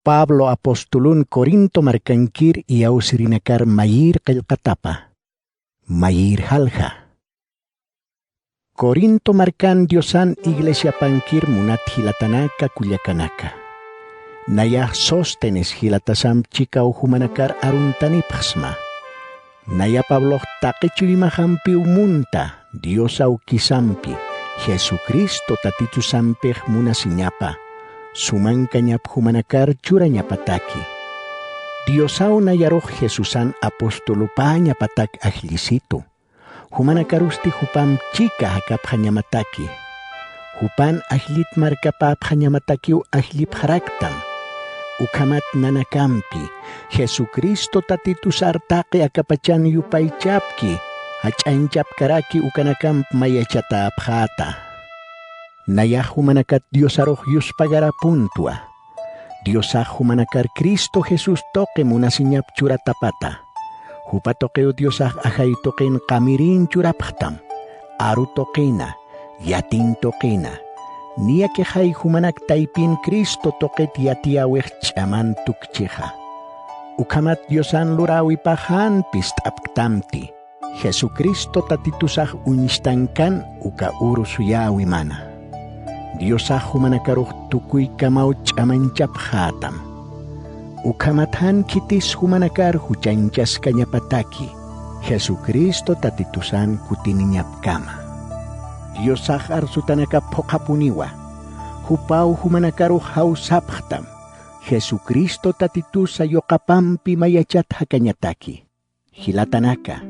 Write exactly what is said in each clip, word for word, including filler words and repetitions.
Pablo apostolun Corinto markankir iyawsirinakar mayir qillqatapa. Mayir jalja. Corinto markan Diosan iglesiapankir munat jilatanaka kullakanaka. Nayax Sóstenes jilatasamp chikaw jumanakar aruntanipxsma. Naya Pablox taqi chuymaxampiw munta Dios awkisampi, Jesucristo Tatitusampix munasiñapa, sumankañap jumanakar churañapataki. Diosaw nayarux Jesusan apostolupäñapatak ajllisitu. Jumanakarusti jupamp chika jakapxañamataki. Jupan ajllit markapäpxañamatakiw ajllipxaraktam. Ukhamat nanakampi, Jesucristo Tatitus artaqi akapachan yupaychapki, jach'añchapkaraki ukanakamp mayachatäpxäta. Nayax jumanakat Diosarux yuspagarapuntwa. Diosax jumanakar Cristo Jesús tuqi munasiñap churatapata. Jupa tuqiw Diosax ajay tuqin qamiriñ churapxtam, aru tuqina, yatiñ tuqina, niyakixay jumanak taypin Cristo tuqit yatiyäwix ch'aman tukchixa. Ukhamat Diosan luräwipax jan pist'apktamti. Jesucristo Tatitusax uñstankan uka uru suyäwimana. Diosax jumanakarux tukuykamaw ch'amañchapxätam. Ukhamat jan khitis jumanakar juchañchaskañapataki, Jesucristo Tatitusan kutiniñapkama. Diosax arsutanakap phuqhapuniwa, jupaw jumanakarux jawsapxtam, Jesucristo Tatitusa yuqapampi mayachat jakañataki. Jilatanaka,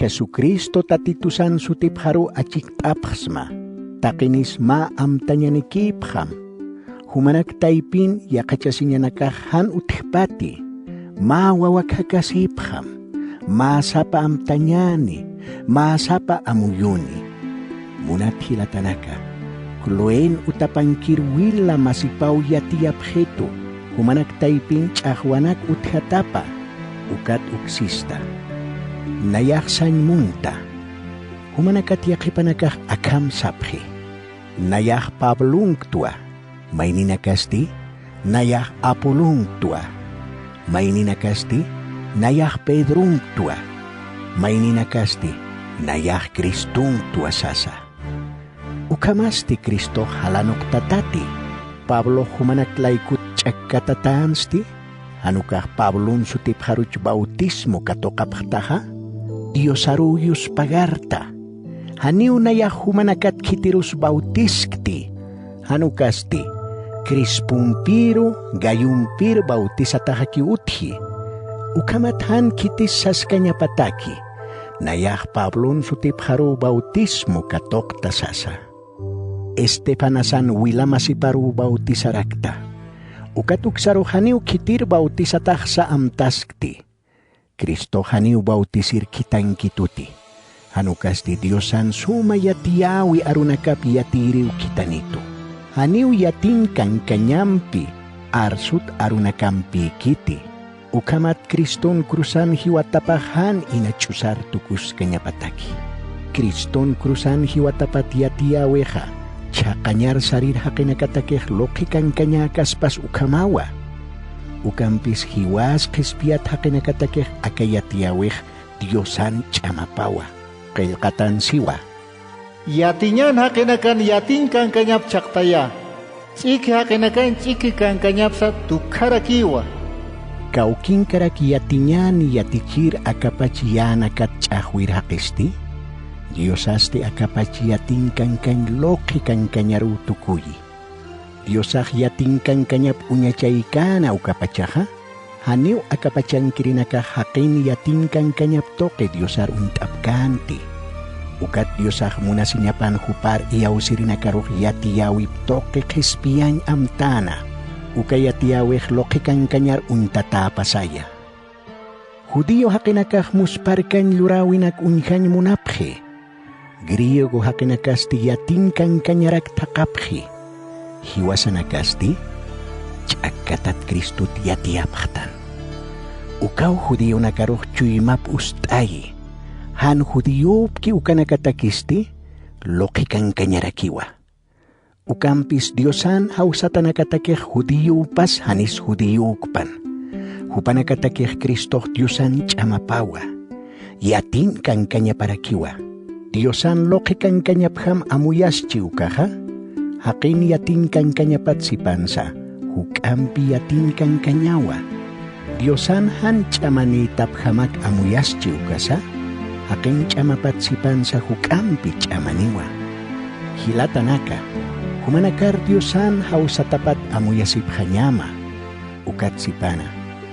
Jesucristo Tatitusan sutipxaruw achikt'apxsma, taqinis mä amtañanikïpxam. Jumanak taypin yaqhachasiñanakax jan utjpati, mä wawak jakasipxam, mä sapa amtañäni, mä sapa amuyuni. Munat jilatanaka, Cloen utapankir wila masipaw yatiyapxitu, jumanak taypin ch'axwanak utjatapa, ukat uksista. Nayax sañ munta. Jumanakat yaqhipanakax akham sapxi. Nayax Pablunktwa, mayninakasti, nayax Apolunktwa, mayninakasti, nayax Pedrunktwa, mayninakasti, nayax Cristunktwa sasa. Ukhamasti Cristox jalanuqtatati, Pablox jumanak laykut ch'akkatatansti, jan ukax Pablun sutipxaruch bautismo katuqapxtaxa, Diosaruw yuspagarta. Janiw nayax jumanakat khitirus bautiskti, jan ukasti, Crispumpiru, Gayumpir bautisataxakiw utji. Ukhamat jan khitis saskañapataki, nayax Pablun sutipxaruw bautismo katuqta sasa. Estefanasan wila masiparuw bautisarakta. Ukat uksarux janiw khitir bautisataxsa amtaskti. Cristox janiw bautisir khitankituti. Jan ukasti Diosan suma yatiyäwi arunakap yatiyiriw khitanitu. Janiw yatiñ kankañampi arsut arunakampïkiti. Ukhamat Criston cruzan jiwatapax jan ina ch'usar tukuskañapataki. Criston cruzan jiwatapat yatiyäwixa, chhaqañar sarir jaqinakatakix luqhi kankañäkaspas ukhamawa. Ukampis jiwas qhispiyat jaqinakatakix aka yatiyäwix Diosan ch'amapawa. Qillqatan siwa. Yatiñan jaqinakan yatiñ kankañap chhaqtayä. Ch'iki jaqinakan ch'iki kankañapsa tukjarakïwa. Kawkinkarak yatiñäni yatichir akapach yänakat ch'axwir jaqisti? Diosasti akapach yatiñ kankañ luqhi kankañaruw tukuyi. Diosax yatiñ kankañap uñachaykäna ukapachaxa, janiw akapachankirinakax jaqin yatiñ kankañap tuqi Diosar uñt'apkänti. Ukat Diosax munasiñapan jupar iyawsirinakarux yatiyäwip tuqi qhispiyañ amtäna, uka yatiyäwix luqhi kankañar uñtatäpasaya. Judío jaqinakax muspharkañ luräwinak uñjañ munapxi. Griego jaqinakasti yatiñ kankañarak thaqhapxi. Jiwasanakasti ch'akkatat Cristot yatiyapxtan. Ukaw judionakarux chuymap ust'ayi. Jan judiopki ukanakatakisti luqhi kankañarakiwa. Ukampis Diosan jawsatanakatakix judiopas janis judiokpan. Jupanakatakix Cristox Diosan ch'amapawa. Yatin kankañaparakiwa. Diosan luqhi kankañapjam amuyaschi ukaxa, jaqin yatin kankañapat sipansa, juk'ampi yatin kankañawa. Diosan jan ch'amanïtapjamak amuyaschi ukasa, jaqin ch'amapat sipansa juk'ampi ch'amaniwa. Jilatanaka, jumanakar Diosan jawsatapat amuyasipxañama. Ukat sipana,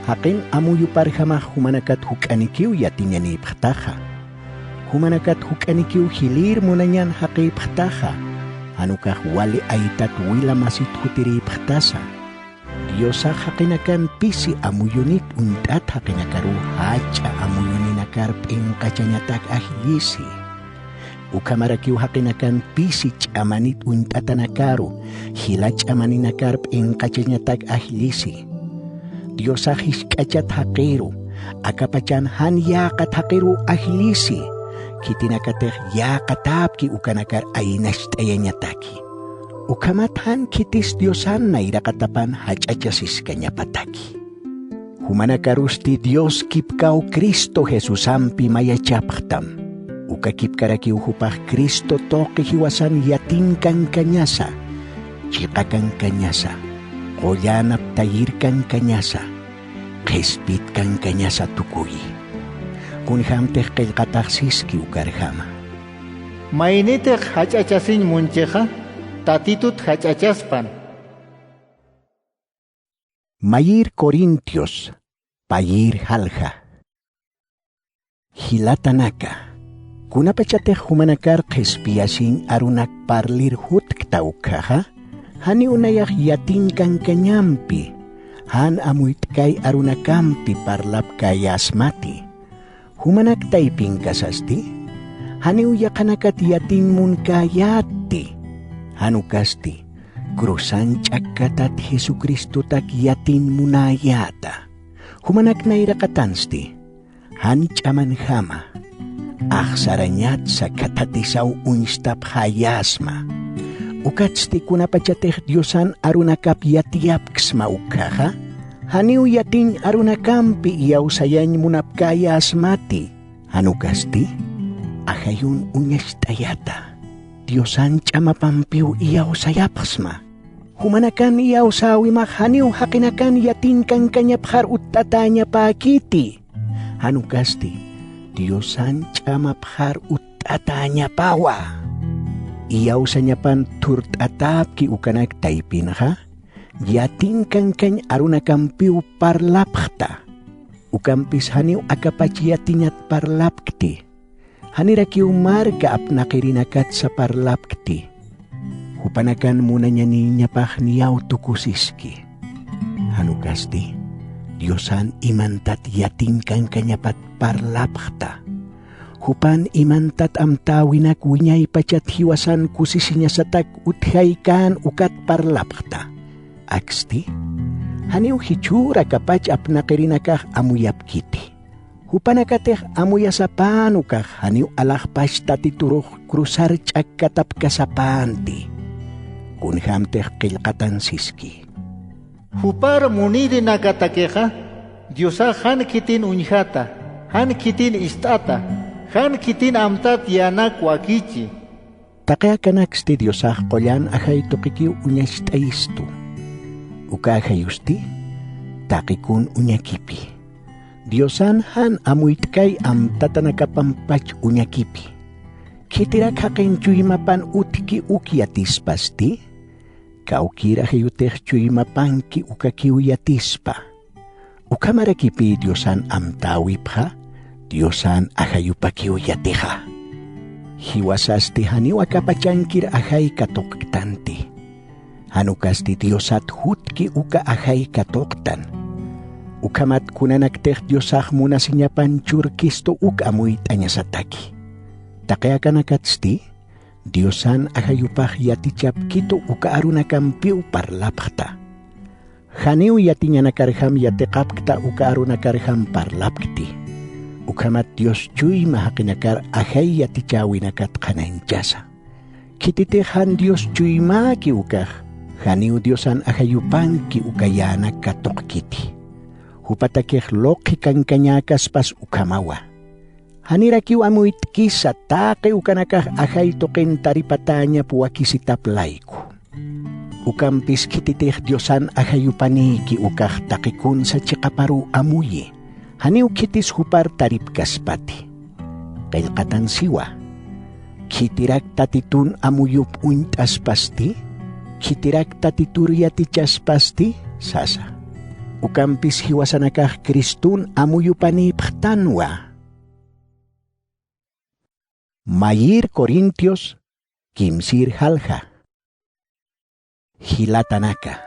jaqin amuyuparjamax jumanakat juk'anikiw yatiñanïpxtaxa. Jumanakat juk'anikiw jilïr munañan jaqïpxtaxa, jan ukax wali aytat wila masit jutirïpxtasa. Diosax jaqinakan pisi amuyunit uñt'at jaqinakaruw jach'a amuyuninakar p'inqachañatak ajllisi. Ukhamarakiw jaqinakan pisi ch'amanit uñt'atanakaru, jila ch'amaninakar p'inqachañatak ajllisi. Diosax jisk'achat jaqiru, akapachan jan yäqat jaqiruw ajllisi, khitinakatix yäqatäpki ukanakar aynacht'ayañataki. Ukhamat jan khitis Diosan nayraqatapan jach'achasiskañapataki. Jumanakarusti Dios kipkaw Cristo Jesusampi mayachapxtam. Uka kipkarakiw jupax Cristo tuqi jiwasan yatin kankañasa, chiqa kankañasa, qullan aptayir kankañasa, qhispit kankañasa tukuyi. Kunjamtix qillqatax siski ukarjama. Maynitix jach'achasiñ munchixa, Tatitut jach'achaspan. Mayir Corintios, payir jalja. Jilatanaka, kunapachatix jumanakar qhispiyasiñ arunak parlir jutkta ukhaxa, janiw nayax yatin kankañampi, jan amuyt'kay arunakampi parlapkäyäsmati. Jumanak taypinkasasti, janiw yaqhanakat yatin munkäyätti, jan ukasti, cruzan ch'akkatat Jesucristotak yatin munäyäta. Jumanak nayraqatansti, jan ch'amanjama, axsarañatsa khathatisaw uñstapxäyäsma. Ukatsti kunapachatix Diosan arunakap yatiyapksma ukhaxa, janiw yatiñ arunakampi iyawsayañ munapkäyäsmati, jan ukasti, ajayun uñacht'ayata, Diosan ch'amapampiw iyawsayapxsma. Jumanakan iyawsäwimax janiw jaqinakan yatin kankañapxar utt'atäñapäkiti. Jan ukasti, Diosan ch'amapxar utt'atäñapawa. Iyawsañapan thurt'atäpki ukanak taypinxa, yatin kankañ arunakampiw parlapxta. Ukampis janiw akapach yatiñat parlapkti. Janirakiw marka apnaqirinakatsa parlapkti. Jupanakan munañanïñapax niyaw tukusiski. Jan ukasti, Diosan imantat yatin kankañapat parlapxta. Jupan imantat amtäwinak wiñaypachat jiwasan kusisiñasatak utjaykän ukat parlapxta. Aksti, janiw jichhür akapach apnaqirinakax amuyapkiti. Jupanakatix amuyasapän ukax janiw alaxpach Tatiturux cruzar ch'akkatapkasapänti. Kunjamtix qillqatan siski. Jupar munirinakatakixa, Diosax jan khitin uñjata, jan khitin ist'ata, jan khitin amtat yänak wakichi. Taqi akanaksti Diosax qullan ajay tuqikiw uñacht'ayistu. Uka ajayusti, taqi kun uñakipi. Diosan jan amuyt'kay amtatanakapampach uñakipi. Khitirak jaqin chuymapan utjki uk yatispasti, kawkïr ajayutix chuymapanki ukakiw yatispa. Ukhamarakipï Diosan amtäwipxa, Diosan ajayupakiw yatixa. Jiwasasti janiw akapachankir ajay katuqktanti. Jan ukasti Diosat jutki uka ajay katuqtan. Ukhamat kunanaktix Diosax munasiñapan churkistu uk amuyt'añasataki. Taqi akanakatsti, Diosan ajayupax yatichapkitu uka arunakampiw parlapxta. Janiw yatiñanakarjam yatiqapkta uka arunakarjam parlapkti. Ukhamat Dios chuyma jaqinakar ajay yatichäwinakat qhanañchasa. Khititix jan Dios chuymäki ukax, janiw Diosan ajayupanki ukayänak katuqkiti. Jupatakix luqhi kankañäkaspas ukhamawa. Janirakiw amuyt'kisa taqi ukanakax ajay tuqin taripatäñap wakisitap layku. Ukampis khititix Diosan ajayupanïki ukax taqi kunsa chiqaparuw amuyi, janiw khitis jupar taripkaspati. Qillqatan siwa, khitirak Tatitun amuyup uñt'aspasti, khitirak Tatitur yatichaspasti sasa. Ukampis jiwasanakax Cristun amuyupanïpxtanwa. Mayir Corintios kimsir jalja. Jilatanaka,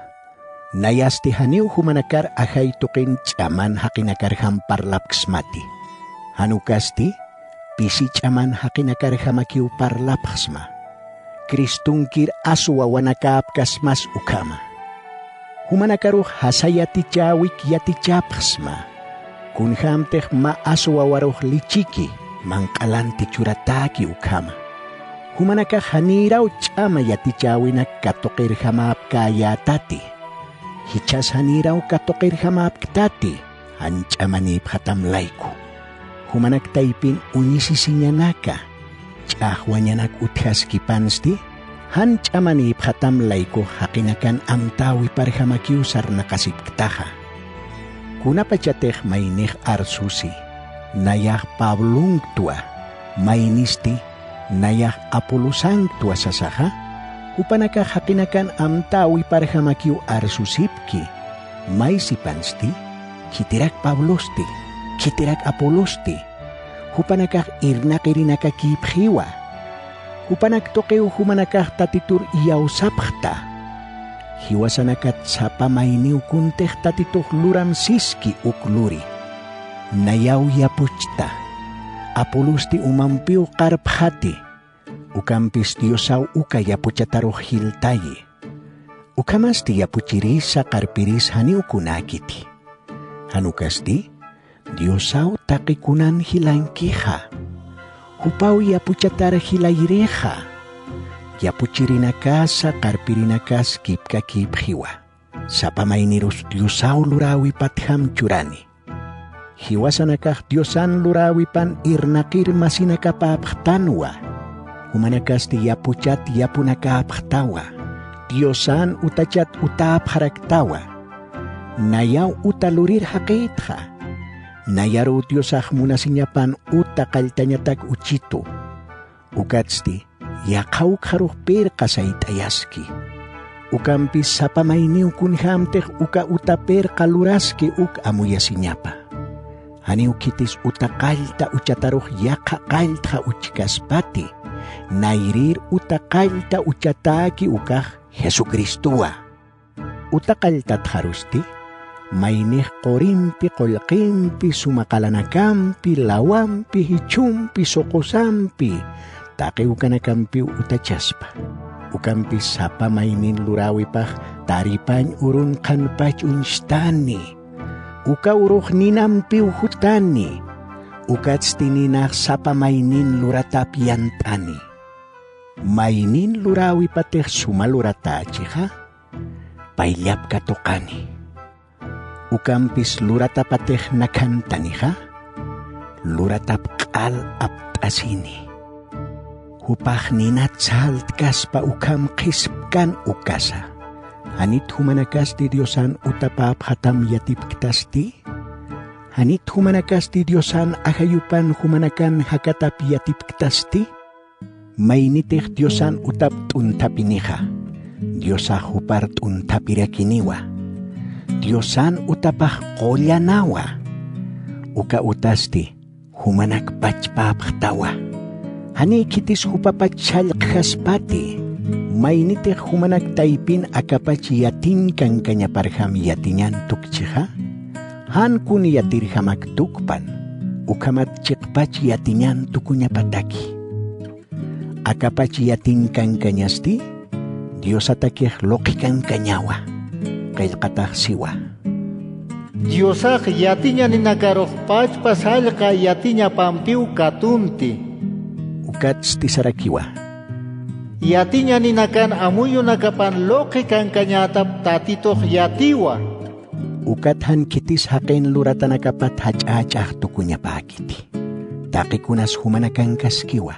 nayasti janiw jumanakar ajay tuqin ch'aman jaqinakarjam parlapksmati. Jan ukasti pisi ch'aman jaqinakarjamakiw parlapxsma. Cristunkir asu wawanakäpkasmas ukhama. Jumanakarux jasa yatichäwik yatichapxsma. Kunjämtix mä asu wawarux lichiki manq'alanti churatäki ukhama. Jumanakax janïraw ch'ama yatichäwinak katuqirjamäpkäyätati. Jichhas janïraw katuqirjamäpktati, jan ch'amanïpxatam layku. Jumanak taypin uñisisiñanaka, ch'axwañanak utjaskipansti, jan ch'amanïpxatam laykux jaqinakan amtäwiparjamakiw sarnaqasipktaxa. Kunapachatix maynix arsusi, nayax Pablonktwa, maynisti, nayax Apolosanktwa sasaxa, jupanakax jaqinakan amtäwiparjamakiw arsusipki, maysipansti, khitirak Pablosti, khitirak Apolosti, jupanakax irnaqirinakakïpxiwa. Jupanak tuqiw jumanakax Tatitur iyawsapxta. Jiwasanakat sapa mayniw kuntix Tatitux luram siski uk luri. Nayaw yapuchta. Apolosti umampiw qarpxati. Ukampis Diosaw uka yapuchatarux jiltayi. Ukhamasti yapuchirisa qarpiris janiw kunäkiti. Jan ukasti, Diosaw taqi kunan jilankixa. Jupaw yapuchatar jilayirixa. Yapuchirinakasa qarpirinakas kipkakïpxiwa. Sapa maynirus Diosaw luräwipatjam churani. Jiwasanakax Diosan luräwipan irnaqir masinakapäpxtanwa. Jumanakasti yapuchat yapunakäpxtawa. Diosan utachat utäpxaraktawa. Nayaw uta lurir jaqïtxa. Nayaruw Diosax munasiñapan uta qalltañatak uchitu. Ukatsti yaqha ukxarux pirqa sayt'ayaski. Ukampis sapa mayniw kunjämtix uka uta pirqa luraski uk amuyasiñapa. Janiw khitis uta qallta uchatarux yaqha qalltxa uchkaspati, nayrïr uta qallta uchatäki ukax Jesucristowa. Uta qalltatxarusti, maynix qurimpi, qullqimpi, suma qalanakampi, lawampi, jichhumpi, suqusampi, taqi ukanakampiw utachaspa. Ukampis sapa maynin luräwipax taripañ urun qhanpach uñstani. Uka urux ninampiw jutani. Ukatsti ninax sapa maynin luratap yant'ani. Maynin luräwipatix suma luratächixa, payllap katuqani. Ukampis luratapatix nakhantanixa, luratap q'al apt'asini. Jupax ninat saltkaspa ukham qhispkan ukasa. ¿Janit jumanakasti Diosan utapäpxatam yatipktasti? ¿Janit jumanakasti Diosan ajayupan jumanakan jakatap yatipktasti? Maynitix Diosan utap t'unthapinixa, Diosax jupar t'unthapirakiniwa. Diosan utapax qullanawa. Uka utasti jumanak pachpäpxtawa. Janiy khitis jupapach sallqjaspati. Maynitix jumanak taypin akapach yatiñ kankañaparjam yatiñan tukchixa, jan kun yatirjamak tukpan, ukhamat chiqpach yatiñan tukuñapataki. Akapach yatiñ kankañasti, Diosatakix luqhi kankañawa. Qillqatax siwa. Diosax yatiñaninakarux pachpa sallqa yatiñapampiw katunti. Ukatsti sarakiwa. Yatiñaninakan amuyunakapan luqi kankañätap Tatitux yatiwa. Ukat jan khitis jaqin luratanakapat jach'a jach'ax tukuñapäkiti. Taqikunas jumanakankasïkiwa.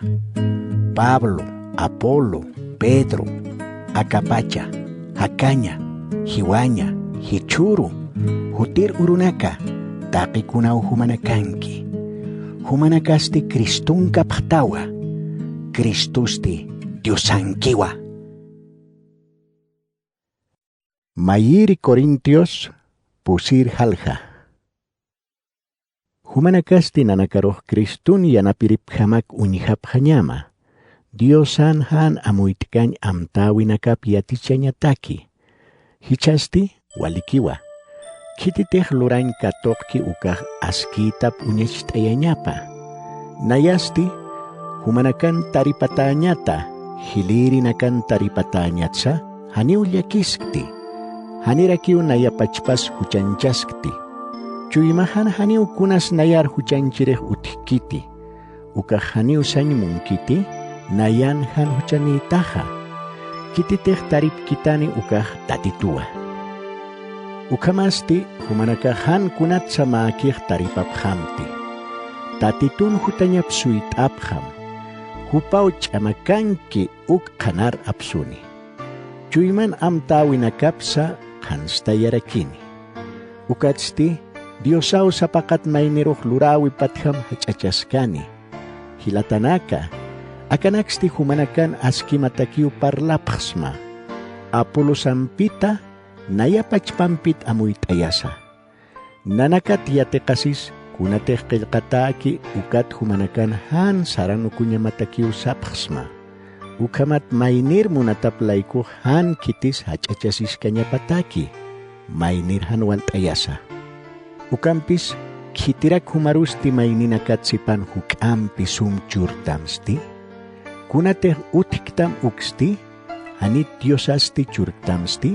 Pablo, Apolo, Pedro, akapacha, jakaña, jiwaña, jichhüru, jutir urunaka, taqikunaw jumanakanki. Jumanakasti Cristonkapxtawa. Cristosti Diosankiwa. Mayïri Corintios pusir jalja. Jumanakasti nanakarux Criston yanapiripjamak uñjapxañama, Diosan jan amuyt'kañ amtäwinakap yatichañataki. Jichhasti walikiwa. Khititix lurañ katuqki ukax askïtap uñacht'ayañapa. Nayasti jumanakan taripatäñata, jilïrinakan taripatäñatsa, janiw llakiskti. Janirakiw nayapachpas juchañchaskti. Chuymaxan janiw kunas nayar juchañchirix utjkiti. Ukax janiw sañ munkiti, nayan jan juchanïtaxa. Khititix taripkitani ukax Tatituwa. Ukhamasti jumanakax jan kunatsa mäkix taripapxamti. Tatitun jutañap suyt'apxam. Jupaw ch'amakanki uk qhanar apsuni. Chuyman amtäwinakapsa qhanstayarakini. Ukatsti Diosaw sapaqat maynirux luräwipatjam jach'achaskani. Jilatanaka, akanaksti jumanakan askimatakiw parlapxsma. Apolosampita, nayapachpampit amuyt'ayasa. Nanakat yatiqasis kunatix qillqatäki ukat jumanakan jan saranukuñamatakiw sapxsma. Ukhamat maynir munatap laykux jan khitis jach'achasiskañapataki, maynir jan walt'ayasa. Ukampis, khitirak jumarusti mayninakat sipan juk'ampi sum churtamsti? Kunatix utjktam uksti, janit Diosasti churktamsti?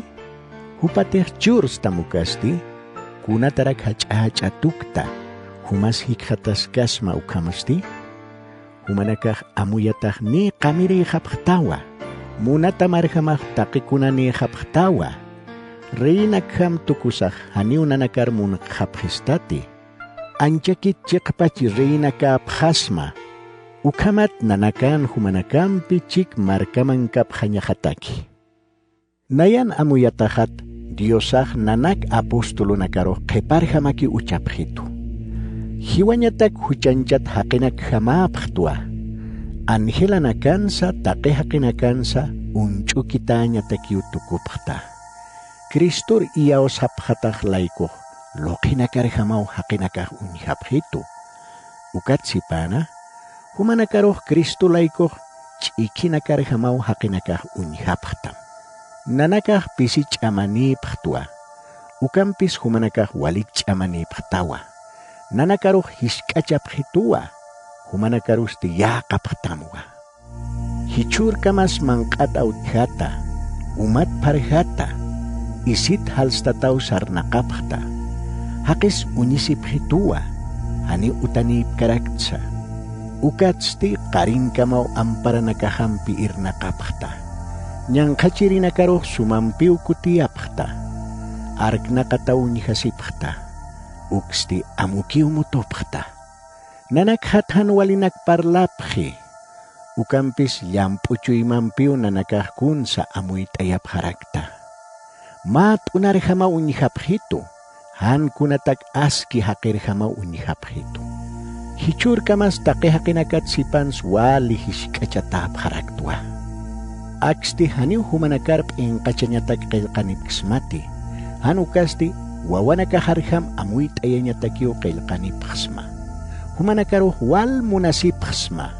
Jupatix churstam ukasti, kunatarak jach'a jach'a tukta, jumas jikxataskasma ukhamsti? Jumanakax amuyatax niy qamirïxapxtawa, munatamarjamax taqikunanïxapxtawa. Reinakjam tukusax janiw nanakar munxapxistati. Anchakit chiqpach reinakäpxasma, ukhamat nanakan jumanakampi chik markamankapxañaxataki. Nayan amuyataxat Diosax nanak apostolunakarux qhiparjamakiw uchapxitu. Jiwañatak juchañchat jaqinakjamäpxtwa. Angelanakansa taqi jaqinakansa uñch'ukitäñatakiw tukupxta. Cristor iyawsapxatax laykux luqhinakarjamaw jaqinakax uñjapxitu. Ukat sipäna, jumanakarux Cristo laykux ch'ikhinakarjamaw jaqinakax uñjapxtam. Nanakax pisi ch'amanïpxtwa, ukampis jumanakax walik ch'amanïpxtawa. Nanakarux jisk'achapxituwa, jumanakarusti yäqapxtamwa. Jichhürkamas manq'at awtjata, umat pharjata, isit jalstataw sarnaqapxta, jaqis uñisipxituwa, janiw utanïpkaraktsa. Ukatsti qarinkamaw amparanakaxampi irnaqapxta. Ñanqhachirinakarux sumampiw kutiyapxta. Arknaqataw uñjasipxta. Uksti amukiw mutupxta. Nanakxat jan walinak parlapxi. Ukampis llamp'u chuymampiw nanakax kunsa amuyt'ayapxarakta. Mä t'unarjamaw uñjapxitu, jan kunatak aski jaqirjamaw uñjapxitu. Jichhürkamas taqi jaqinakat sipans wali jisk'achatäpxaraktwa. Aksti janiw jumanakar p'inqachañatak qillqanipksmati, jan ukasti wawanakaxarjam amuyt'ayañatakiw qillqanipxsma. Jumanakarux wal munasipxsma.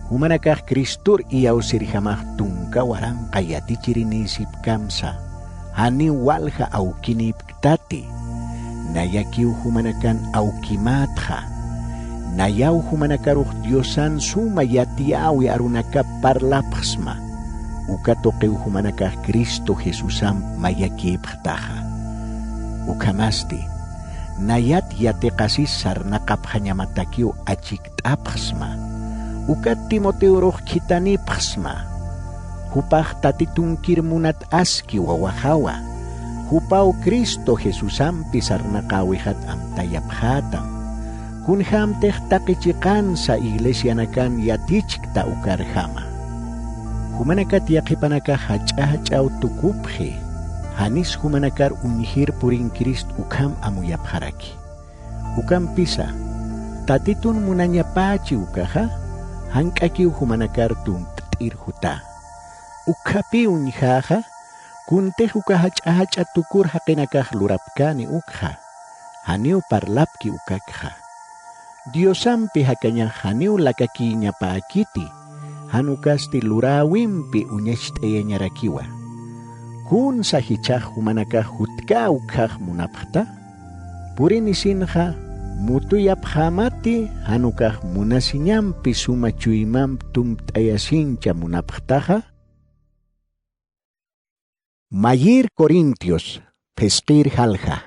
Jumanakax Cristor iyawsirjamax tunka waranqa yatichirinïsipkamsa, janiw walja awkinïpktati. Nayakiw jumanakan awkimätxa. Nayaw jumanakarux Diosan suma yatiyäwi arunakap parlapxsma. Uka tuqiw jumanakax Cristo Jesusamp mayakïpxtaxa. Ukhamasti, nayat yatiqasis sarnaqapxañamatakiw achikt'apxsma. Ukat Timoteorux khitanipxsma. Jupax Tatitunkir munat aski wawaxawa. Jupaw Cristo Jesusampi sarnaqäwixat amtayapxätam. Kunjämtix taqi chiqansa iglesianakan yatichkta ukarjama. Jumanakat yaqhipanakax jach'a jach'aw tukupxi, janis jumanakar uñjir purinkirist ukham amuyapxaraki. Ukampisa, Tatitun munañapächi ukaxa, jank'akiw jumanakar tumpt'ir jutä. Ukkhapï uñjäxa, kuntix uka jach'a jach'a tukur jaqinakax lurapkäni ukxa, janiw parlapki ukakxa. Diosampi jakañax janiw lakakïñapäkiti, jan ukasti luräwimpi uñacht'ayañarakiwa. Kunsa jichhax jumanakax jutkä ukkhax munapxta? Purini sinxa mutuyapxämati, jan ukax munasiñampi suma chuymamp tumpt'ayasincha munapxtaxa. Mayïr Corintios, phisqïr jalja.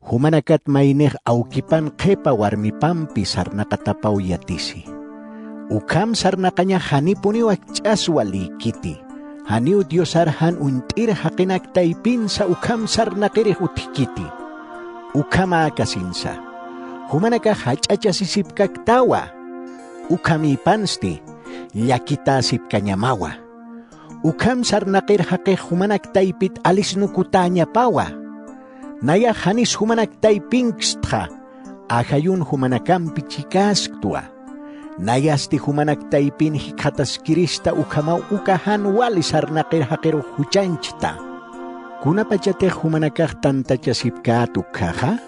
Jumanakat maynix awkipan qhipa warmipampi sarnaqatapaw yatisi. Ukham sarnaqañax janipuniw akch'aswa lïkiti, janiw Diosar jan uñt'ir jaqinak taypinsa ukham sarnaqirix utjkiti. Ukhamäkasinsa, jumanakax jach'achasisipkaktawa. Ukhamïpansti, llakitäsipkañamawa. Ukham sarnaqir jaqix jumanak taypit alisnukutäñapawa. Nayax janis jumanak taypinkstxa, ajayun jumanakampi chikäsktwa. Nayasti jumanak taypin jikxataskirista ukhamaw uka jan wali sarnaqir jaqirux juchanchta. Kunapachatix jumanakax tantachasipkät ukkhaxa,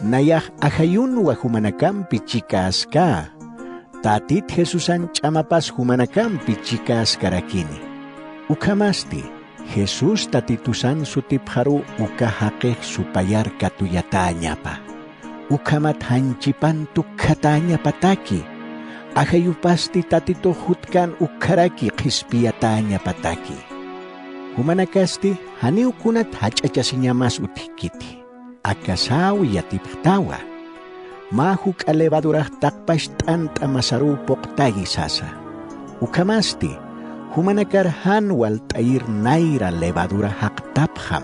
nayax ajayunwa jumanakampi chikäskä. Tatit Jesusan ch'amapas jumanakampi chikäskarakini. Ukhamasti, Jesus Tatitusan sutipxaruw uka jaqix supayar katuyatäñapa. Ukhamat janchipan tukjatäñapataki, ajayupasti Tatitux jutkan ukkharaki qhispiyatäñapataki. Jumanakasti janiw kunat jach'achasiñamas utjkiti. Akasäw yatipxtawa. Mä juk'a levadurax taqpax t'ant'a masaruw puqtayi sasa. Ukhamasti, jumanakar jan walt'ayir nayra levadura jaqtapxam.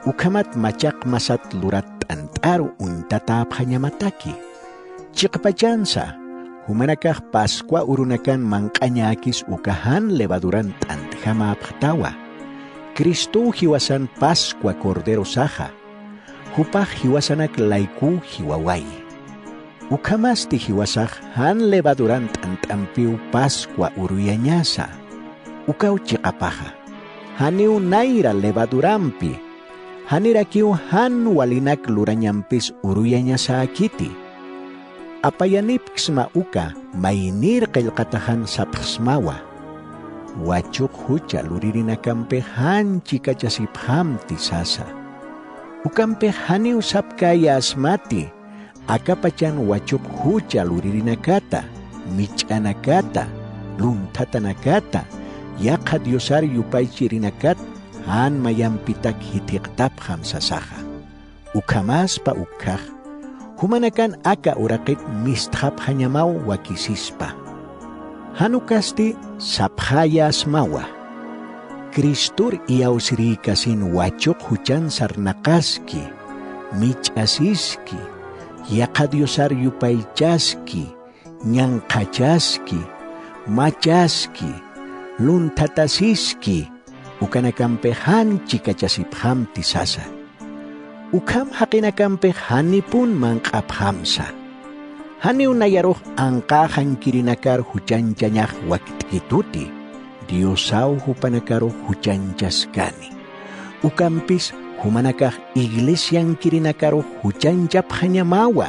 Ukhamat machaq masat lurat t'ant'aru uñtatäpxañamataki. Chiqpachansa, jumanakax Pascua urunakan manq'añäkis uka jan levaduran t'antjamäpxtawa. Cristow jiwasan Pascua corderosaxa. Jupax jiwasanak laykuw jiwawayi. Ukhamasti jiwasax jan levaduran t'ant'ampiw Pascua uruyañasa. Ukaw chiqapaxa, janiw nayra levadurampi, janirakiw jan walinak lurañampis uruyañasäkiti. Apayanipksma uka maynïr qillqataxan sapxsmawa. Wachuq jucha luririnakampix jan chikachasipxamti sasa. Ukampix janiw sapkäyäsmati, akapachan wachuq jucha luririnakata, mich'anakata, lunthatanakata, yaqha Diosar yupaychirinakat jan mayampitak jithiqtapxam sasaxa. Ukhamaspa ukkhax, jumanakan aka uraqit mistxapxañamaw wakisispa. Jan ukasti sapxäyäsmawa. Cristor iyawsirïkasin wachuq juchan sarnaqaski, mich'asiski, yaqha Diosar yupaychaski, ñanqhachaski, machaski, lunthatasiski, ukanakampix jan chikachasipxamti sasa. Ukham jaqinakampix janipun manq'apxamsa. Janiw nayarux anqäxankirinakar juchanchañax wakt'kituti, Diosaw jupanakarux juchanchaskani. Ukampis jumanakax iglesiankirinakarux juchanchapxañamawa.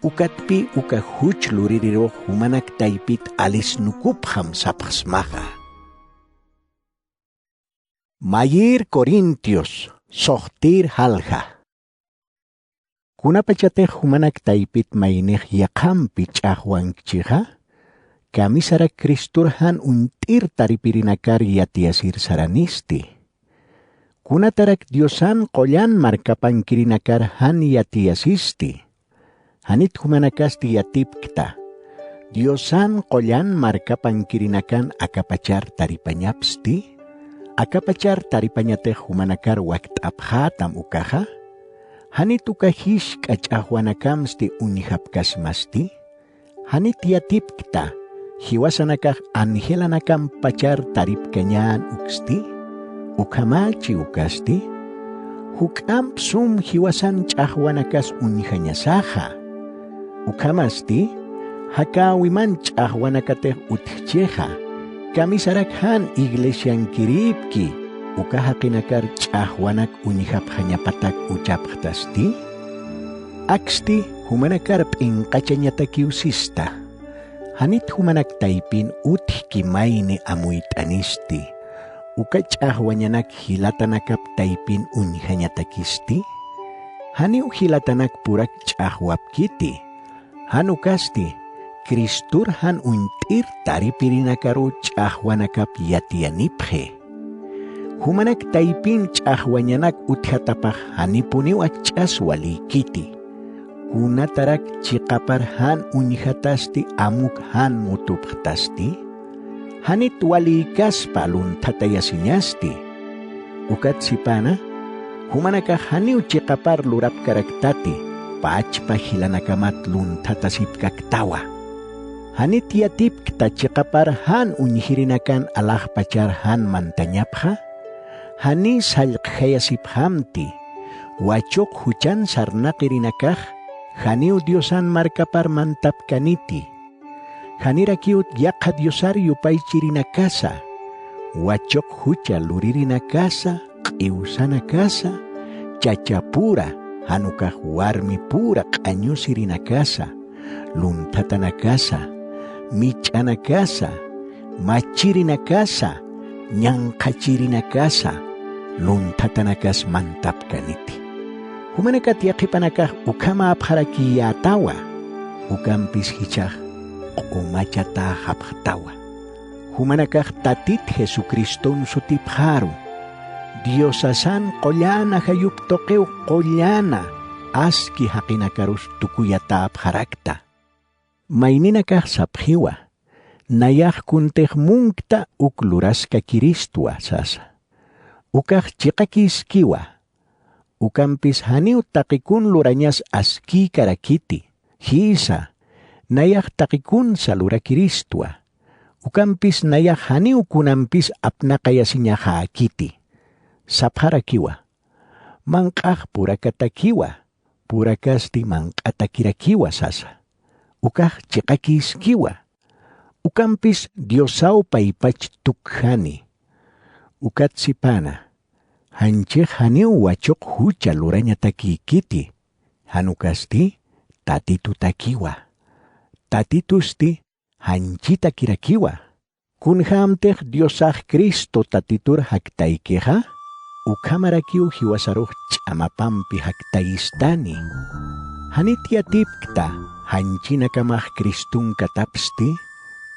Ukatpï uka juch luririrux jumanak taypit alisnukupxam sapxsmaxa. Mayïr Corintios, suxtïr jalja. Kunapachatix jumanak taypit maynix yaqhampi ch'axwankchixa, kamisarak Cristor jan uñt'ir taripirinakar yatiyasir saranisti. Kunatarak Diosan qullan markapankirinakar jan yatiyasisti. Janit jumanakasti yatipkta. Diosan qullan markapankirinakan akapachar taripañapsti? Akapachar taripañatix jumanakar wakt'apxätam ukaxa? ¿Janit uka jisk'a ch'axwanakamsti uñjapkasmasti? ¿Janit yatipkta jiwasanakax angelanakampachar taripkañän uksti? Ukhamächi ukasti, juk'amp sum jiwasan ch'axwanakas uñjañasaxa. Ukhamasti, jakäwiman ch'axwanakatix utjchixa, kamisarak jan iglesiankirïpki uka jaqinakar ch'axwanak uñjapxañapatak uchapxtasti? Aksti jumanakar p'inqachañatakiw sista. ¿Janit jumanak taypin utjki mayni amuyt'anisti? ¿Uka ch'axwañanak jilatanakap taypin uñjañatakisti? ¿Janiw jilatanak purak ch'axwapkiti? Jan ukasti, Cristor jan uñt'ir taripirinakaruw ch'axwanakap yatiyanipxi. Jumanak taypin ch'axwañanak utjatapax janipuniw akch'as waliykiti. ¿Kunatarak chiqapar jan uñjatasti amuk jan mutupxtasti? ¿Janit waliykaspa lunthatayasiñasti? Ukat sipana, jumanakax janiw chiqapar lurapkaraktati, pachpa jilanakamat lunthatasipkaktawa. ¿Janit yatipkta chiqapar jan uñjirinakan alaxpachar jan mantañapxa? ¿Janiy sallqjayasipxamti, wachuq juchan sarnaqirinakax janiw Diosan markapar mantapkaniti? Janirakiw yaqha Diosar yupaychirinakasa, wachuq jucha luririnakasa, q'iwsanakasa, chachapura, jan ukax warmipura q'añusirinakasa, lunthatanakasa, mich'anakasa, machirinakasa, ñanqhachirinakasa, lunthatanakas mantapkaniti. Jumanakat yaqhipanakax ukhamäpxarakiyätawa, ukampis jichhax q'umachatäxapxtawa. Jumanakax Tatit Jesucriston sutipxaru, Diosasan qullan ajayup tuqiw qullan aski jaqinakarus tukuyatäpxarakta. Mayninakax sapxiwa, nayax kuntix munkta uk luraskakiristwa sasa. Ukax chiqakïskiwa, ukampis janiw taqikun lurañas askïkarakiti, jïsa, nayax taqikunsa lurakiristwa, ukampis nayax janiw kunampis apnaqayasiñaxäkiti. Sapxarakiwa, manq'ax purakatakiwa, purakasti manq'atakirakiwa sasa. Ukax chiqakïskiwa, ukampis Diosaw paypach tukjani. Ukat sipana, janchix janiw wachuq jucha lurañatakïkiti, jan ukasti Tatitutakiwa. Tatitusti janchitakirakiwa. Kunjämtix Diosax Cristo Tatitur jaktaykixa, ukhamarakiw jiwasarux ch'amapampi jaktayistani. ¿Janit yatipkta janchinakamax Criston katapsti?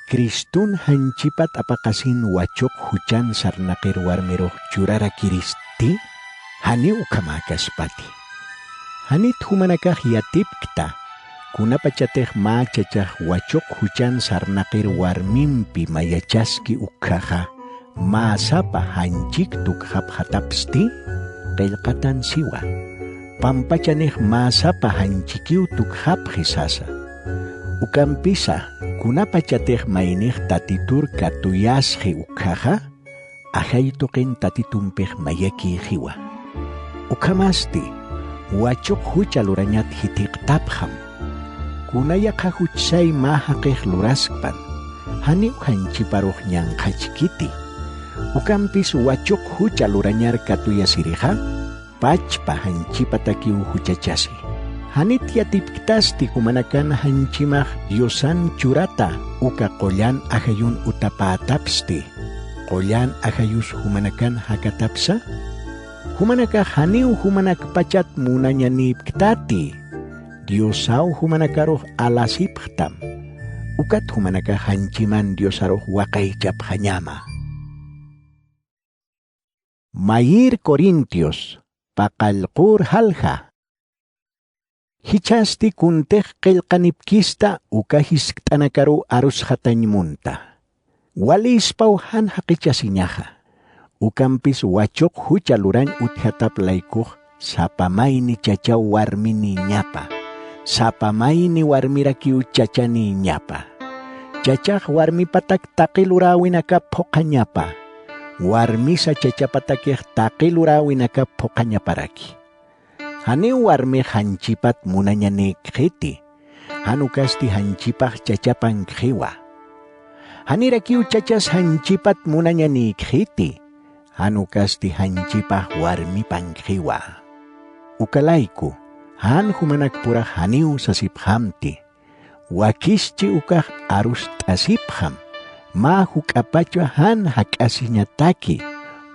¿Criston janchipat apaqasin wachuq juchan sarnaqir warmirux churarakiristi? Janiw ukhamäkaspati. ¿Janit jumanakax yatipkta, kunapachatix mä chachax wachuq juchan sarnaqir warmimpi mayachaski ukkhaxa, mä sapa janchik tukxapxatapsti? Qillqatan siwa, pampachanix mä sapa janchikiw tukxapxi sasa. Ukampisa, kunapachatix maynix Tatitur katuyasxi ukkhaxa, ajay tuqin Tatitumpix mayakïxiwa. Ukhamasti, wachuq jucha lurañat jithiqtapxam. Kuna yaqha juchsay mä jaqix luraskpan, janiw janchiparux ñanqhachkiti. Ukampis wachuq jucha lurañar katuyasirixa, pachpa janchipatakiw juchachasi. ¿Janit yatipktasti jumanakan janchimax Diosan churata uka qullan ajayun utapätapsti, qullan ajayus jumanakan jakatapsa? Jumanakax janiw jumanakpachat munañanïpktati, Diosaw jumanakarux alasipxtam. Ukat jumanakax janchiman Diosarux waqaychapxañama. Mayïr Corintios, paqallqur jalja. Jichhasti kuntix qillqanipkista uka jiskt'anakaruw arusxatañ munta. Walispaw jan jaqichasiñaxa. Ukampis wachuq jucha lurañ utjatap laykux sapa mayni chachaw warminïñapa, sapa mayni warmirakiw chachanïñapa. Chachax warmipatak taqi luräwinakap phuqhañapa, warmisa chachapatakix taqi luräwinakap phuqhañaparaki. Janiw warmix janchipat munañanïkxiti, jan ukasti janchipax chachapankxiwa. Janirakiw chachas janchipat munañanïkxiti, jan ukasti janchipax warmipankxiwa. Uka layku, jan jumanakpurax janiw sasipxamti. Wakischi ukax arust'asipxam, mä juk'apachwa jan jak'asiñataki,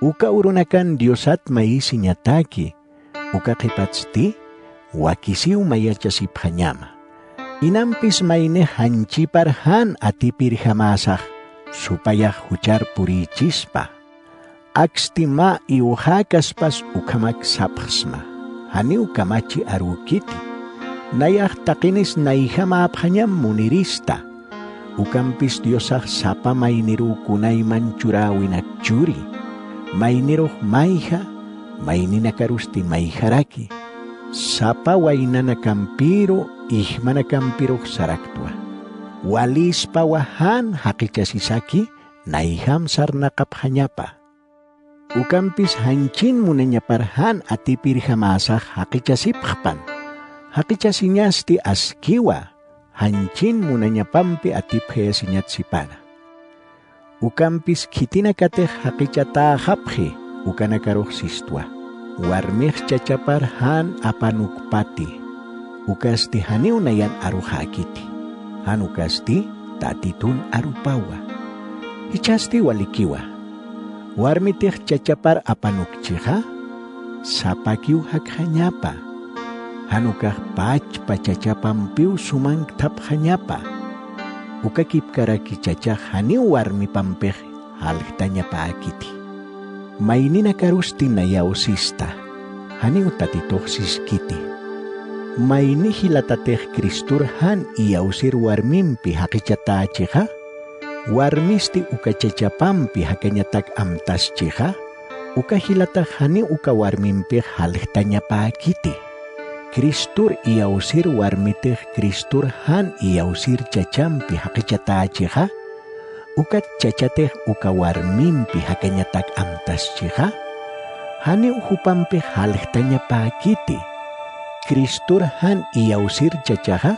uka urunakan Diosat mayisiñataki, uka qhipatsti wakisiw mayachasipxañama. Inampis maynix janchipar jan atipirjamäsax, supayax juchar purïchispa. Aksti mä iwxäkaspas ukhamak sapxsma, janiw kamachi arukiti. Nayax taqinis nayjamäpxañam munirista. Ukampis Diosax sapa mayniruw kunayman churäwinak churi, maynirux mayja, mayninakarusti mayjaraki. Sapa waynanakampiru, ijmanakampirux saraktwa. Walispawa jan jaqichasisaki, nayjam sarnaqapxañapa. Ukampis janchin munañapar jan atipirjamäsax jaqichasipxpan. Jaqichasiñasti askiwa, janchin munañapampi atipxayasiñat sipana. Ukampis khitinakatix jaqichatäxapxi, ukanakarux sistwa. Warmix chachapar jan apanukpati, ukasti janiw nayan aruxäkiti. Jan ukasti Tatitun arupawa. Jichhasti walikiwa. Warmitix chachapar apanukchixa, sapakiw jakxañapa. Jan ukax pachpa chachapampiw sumanktapxañapa. Ukakipkaraki chachax janiw warmipampix jaljtañapäkiti. Mayninakarusti nayaw sista, janiw Tatitux siskiti. Mayni jilatatix Cristor jan iyawsir warmimpi jaqichatächixa, warmisti uka chachapampi jakañatak amtaschixa, uka jilatax janiw uka warmimpix jaljtañapäkiti. Cristor iyawsir warmitix Cristor jan iyawsir chachampi jaqichatächixa, ukat chachatix uka warmimpi jakañatak amtaschixa, janiw jupampix jaljtañapäkiti. Cristor jan iyawsir chachaxa,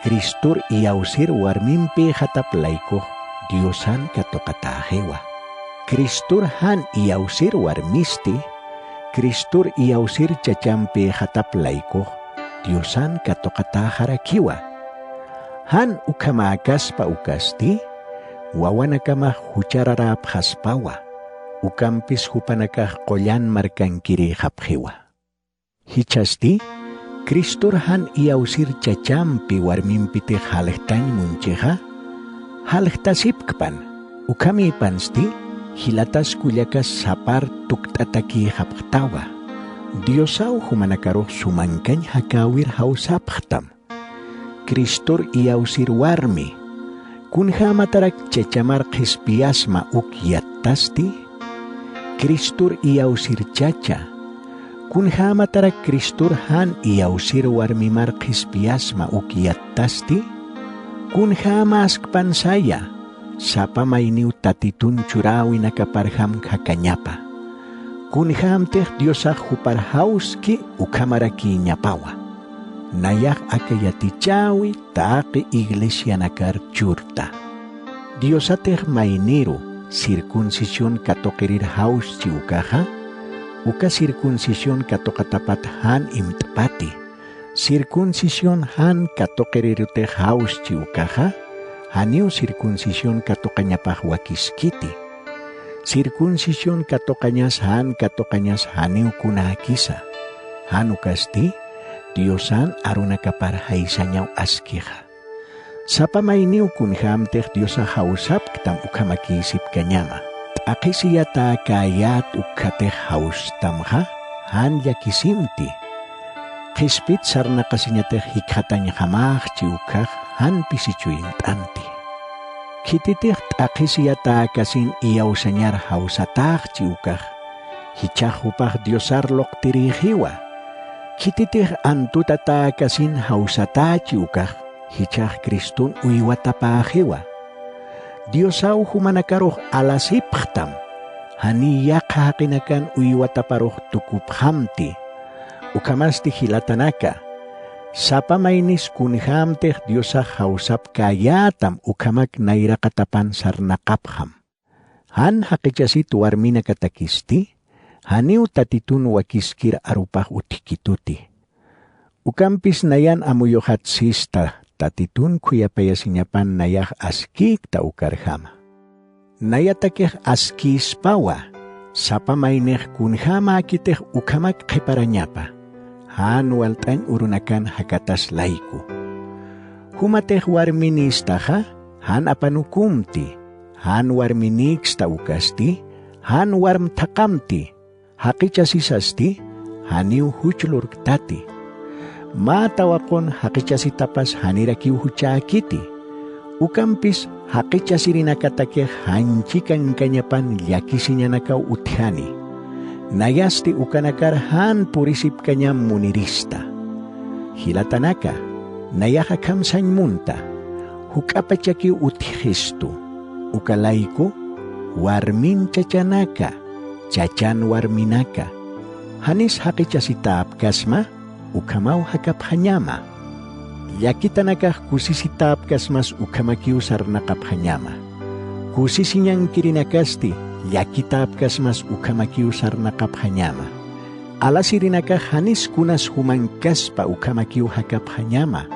Cristor iyawsir warmimpïxatap laykux Diosan katuqatäxiwa. Cristor jan iyawsir warmisti, Cristor iyawsir chachampïxatap laykux Diosan katuqatäxarakiwa. Jan ukhamäkaspa ukasti, wawanakamax juchararäpxaspawa, ukampis jupanakax qullan markankirïxapxiwa. Jichhasti, Cristor jan iyawsir chachampi warmimpitix jaljtañ munchixa, jaljtasipkpan, ukhamïpansti jilatas kullakas sapar tukt'atakïxapxtawa. Diosaw jumanakarux sumankañ jakäwir jawsapxtam. Cristor iyawsir warmi, kunjämatarak chachamar qhispiyasma uk yattasti? Cristor iyawsir chacha, kunjämatarak Cristor jan iyawsir warmimar qhispiyasma uk yattasti? Kunjämäskpan saya, sapa mayniw Tatitun churäwinakaparjam jakañapa. Kunjämtix Diosax jupar jawski ukhamarakïñapawa. Nayax aka yatichäwi taqi iglesianakar churta. Diosatix mayniru circuncisión katuqirir jawschi ukaxa, uka circuncisión katuqatapat jan imt'pati. Circuncisión jan katuqirirutix jawschi ukaxa, janiw circuncisión katuqañapax wakiskiti. Circuncisión katuqañas jan katuqañas janiw kunäkisa. Jan ukasti, Diosan arunakapar jaysañaw askixa. Sapa mayniw kunjämtix Diosax jawsapktam ukhamakïsipkañama. T'aqhisiyatäkäyät ukkhatix jawstamxa, jan llakisimti. qhispit sarnaqasiñatix jikxatañjamaxchi ukhax jan pisi chuymt'anti. Khititix t'aqhisiyatäkasin iyawsañar jawsatäxchi ukax, jichhax jupax Diosar luqtirïxiwa. Khititix antutatäkasin jawsatächi ukax, jichhax Criston uywatapäxiwa. Diosaw jumanakarux alasipxtam, janiy yaqha jaqinakan uywataparux tukupxamti. Ukhamasti jilatanaka, sapa maynis kunjämtix Diosax jawsapkäyätam ukhamak nayraqatapan sarnaqapxam. Jan jaqichasit warminakatakisti, janiw Tatitun wakiskir arupax utjkituti. Ukampis nayan amuyuxat sista Tatitun khuyapayasiñapan nayax askïkta ukarjama. Nayatakix askïspawa, sapa maynix kunjämäkitix ukhamak qhiparañapa, jan walt'añ urunakan jakatas layku. Jumatix warminïstaxa, jan apanukumti, jan warminïksta ukasti, jan warm thaqamti, jaqichasisasti, janiw juch lurktati. Mä tawaqun jaqichasitapas janirakiw juchäkiti. Ukampis jaqichasirinakatakix janchi kankañapan llakisiñanakaw utjani. Nayasti ukanakar jan purisipkañam munirista. Jilatanaka, nayax akham sañ munta, juk'apachakiw utjxistu, uka layku warmin chachanaka, chachan warminaka, janis jaqichasitäpkasma, ukhamaw jakapxañama. Llakitanakax kusisitäpkasmas ukhamakiw sarnaqapxañama. Kusisiñankirinakasti llakitäpkasmas ukhamakiw sarnaqapxañama. Alasirinakax janis kunas jumankaspa ukhamakiw jakapxañama.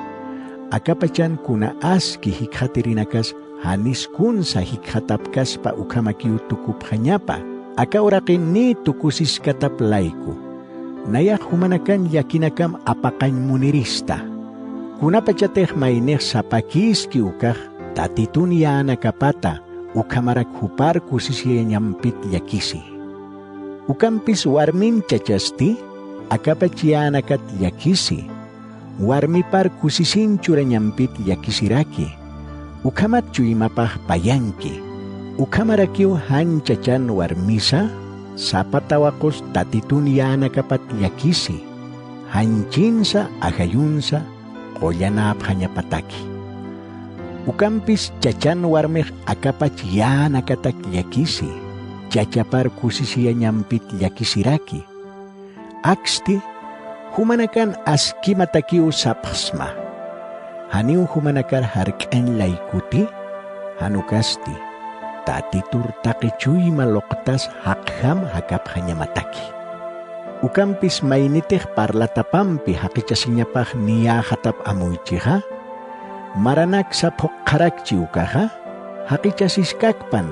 Akapachan kuna aski jikxatirinakas janis kunsa jikxatapkaspa ukhamakiw tukupxañapa. Aka uraqi niy tukusiskatap layku. Nayax jumanakan llakinakam apaqañ munirista. Kunapachatix maynix sapakïski ukax Tatitun yänakapata ukhamarak jupar kusisiyañampit llakisi. Ukampis warmin chachasti, akapach yänakat llakisi, warmipar kusisin churañampit llakisiraki. Ukhamat chuymapax payanki. Ukhamarakiw jan chachan warmisa, sapa tawaqus Tatitun yänakapat llakisi, janchinsa ajayunsa qullanäpxañapataki. Ukampis chachan warmix akapach yänakatak llakisi, chachapar kusisiyañampit llakisiraki. Aksti, jumanakan askimatakiw sapxsma. Janiw jumanakar jark'añ laykuti, jan ukasti, Tatitur taqi chuyma luqtas jaqjam jakapxañamataki. Ukampis maynitix parlatapampi jaqichasiñapax niyäxatap amuychixa, maranaksa phuqharakchi ukaxa, jaqichasiskakpan,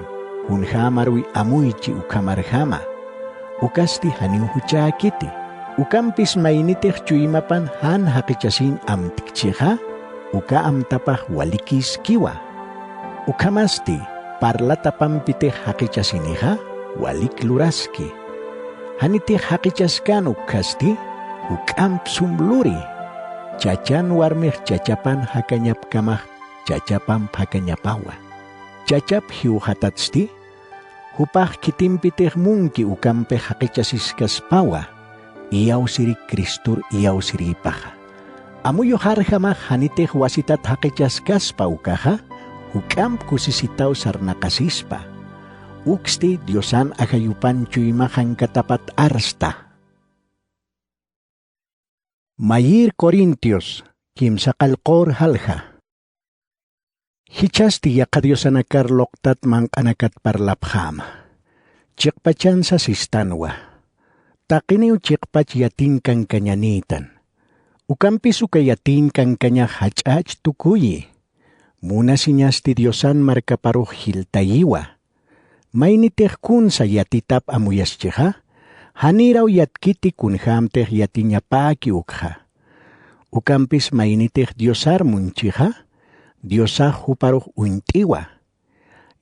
kunjämarwi amuychi ukhamarjama. Ukasti janiw juchäkiti. Ukampis maynitix chuymapan jan jaqichasiñ amtkchixa, uka amtapax walikïskiwa. Ukhamasti, parlatapampitix jaqichasinixa, walik luraski. Janitix jaqichaskän ukkhasti, juk'amp sum luri. Chachan warmix chachapan jakañapkamax, chachapamp jakañapawa. Chachap jiwxatatsti, jupax khitimpitix munki ukampix jaqichasiskaspawa, iyawsirik Cristor iyawsirïpaxa. Amuyuxarjamax janitix wasitat jaqichaskaspa ukaxa, juk'amp kusisitaw sarnaqasispa. Uksti Diosan ajayupan chuymaxankatapat arsta. Mayïr Corintios, kimsa qallqur jalja. Jichhasti yaqha diosanakar luqtat manq'anakat parlapxäma. Chiqpachansa sistanwa. Taqiniw chiqpach yatiñ kankañanïtan. Ukampis uka yatiñ kankañax jach'ach tukuyi. Munasiñasti Diosan markaparux jiltayiwa. Maynitix kunsa yatitap amuyaschixa, janïraw yatkiti kunjämtix yatiñapäki ukxa. Ukampis maynitix Diosar munchixa, Diosax juparux uñt'iwa.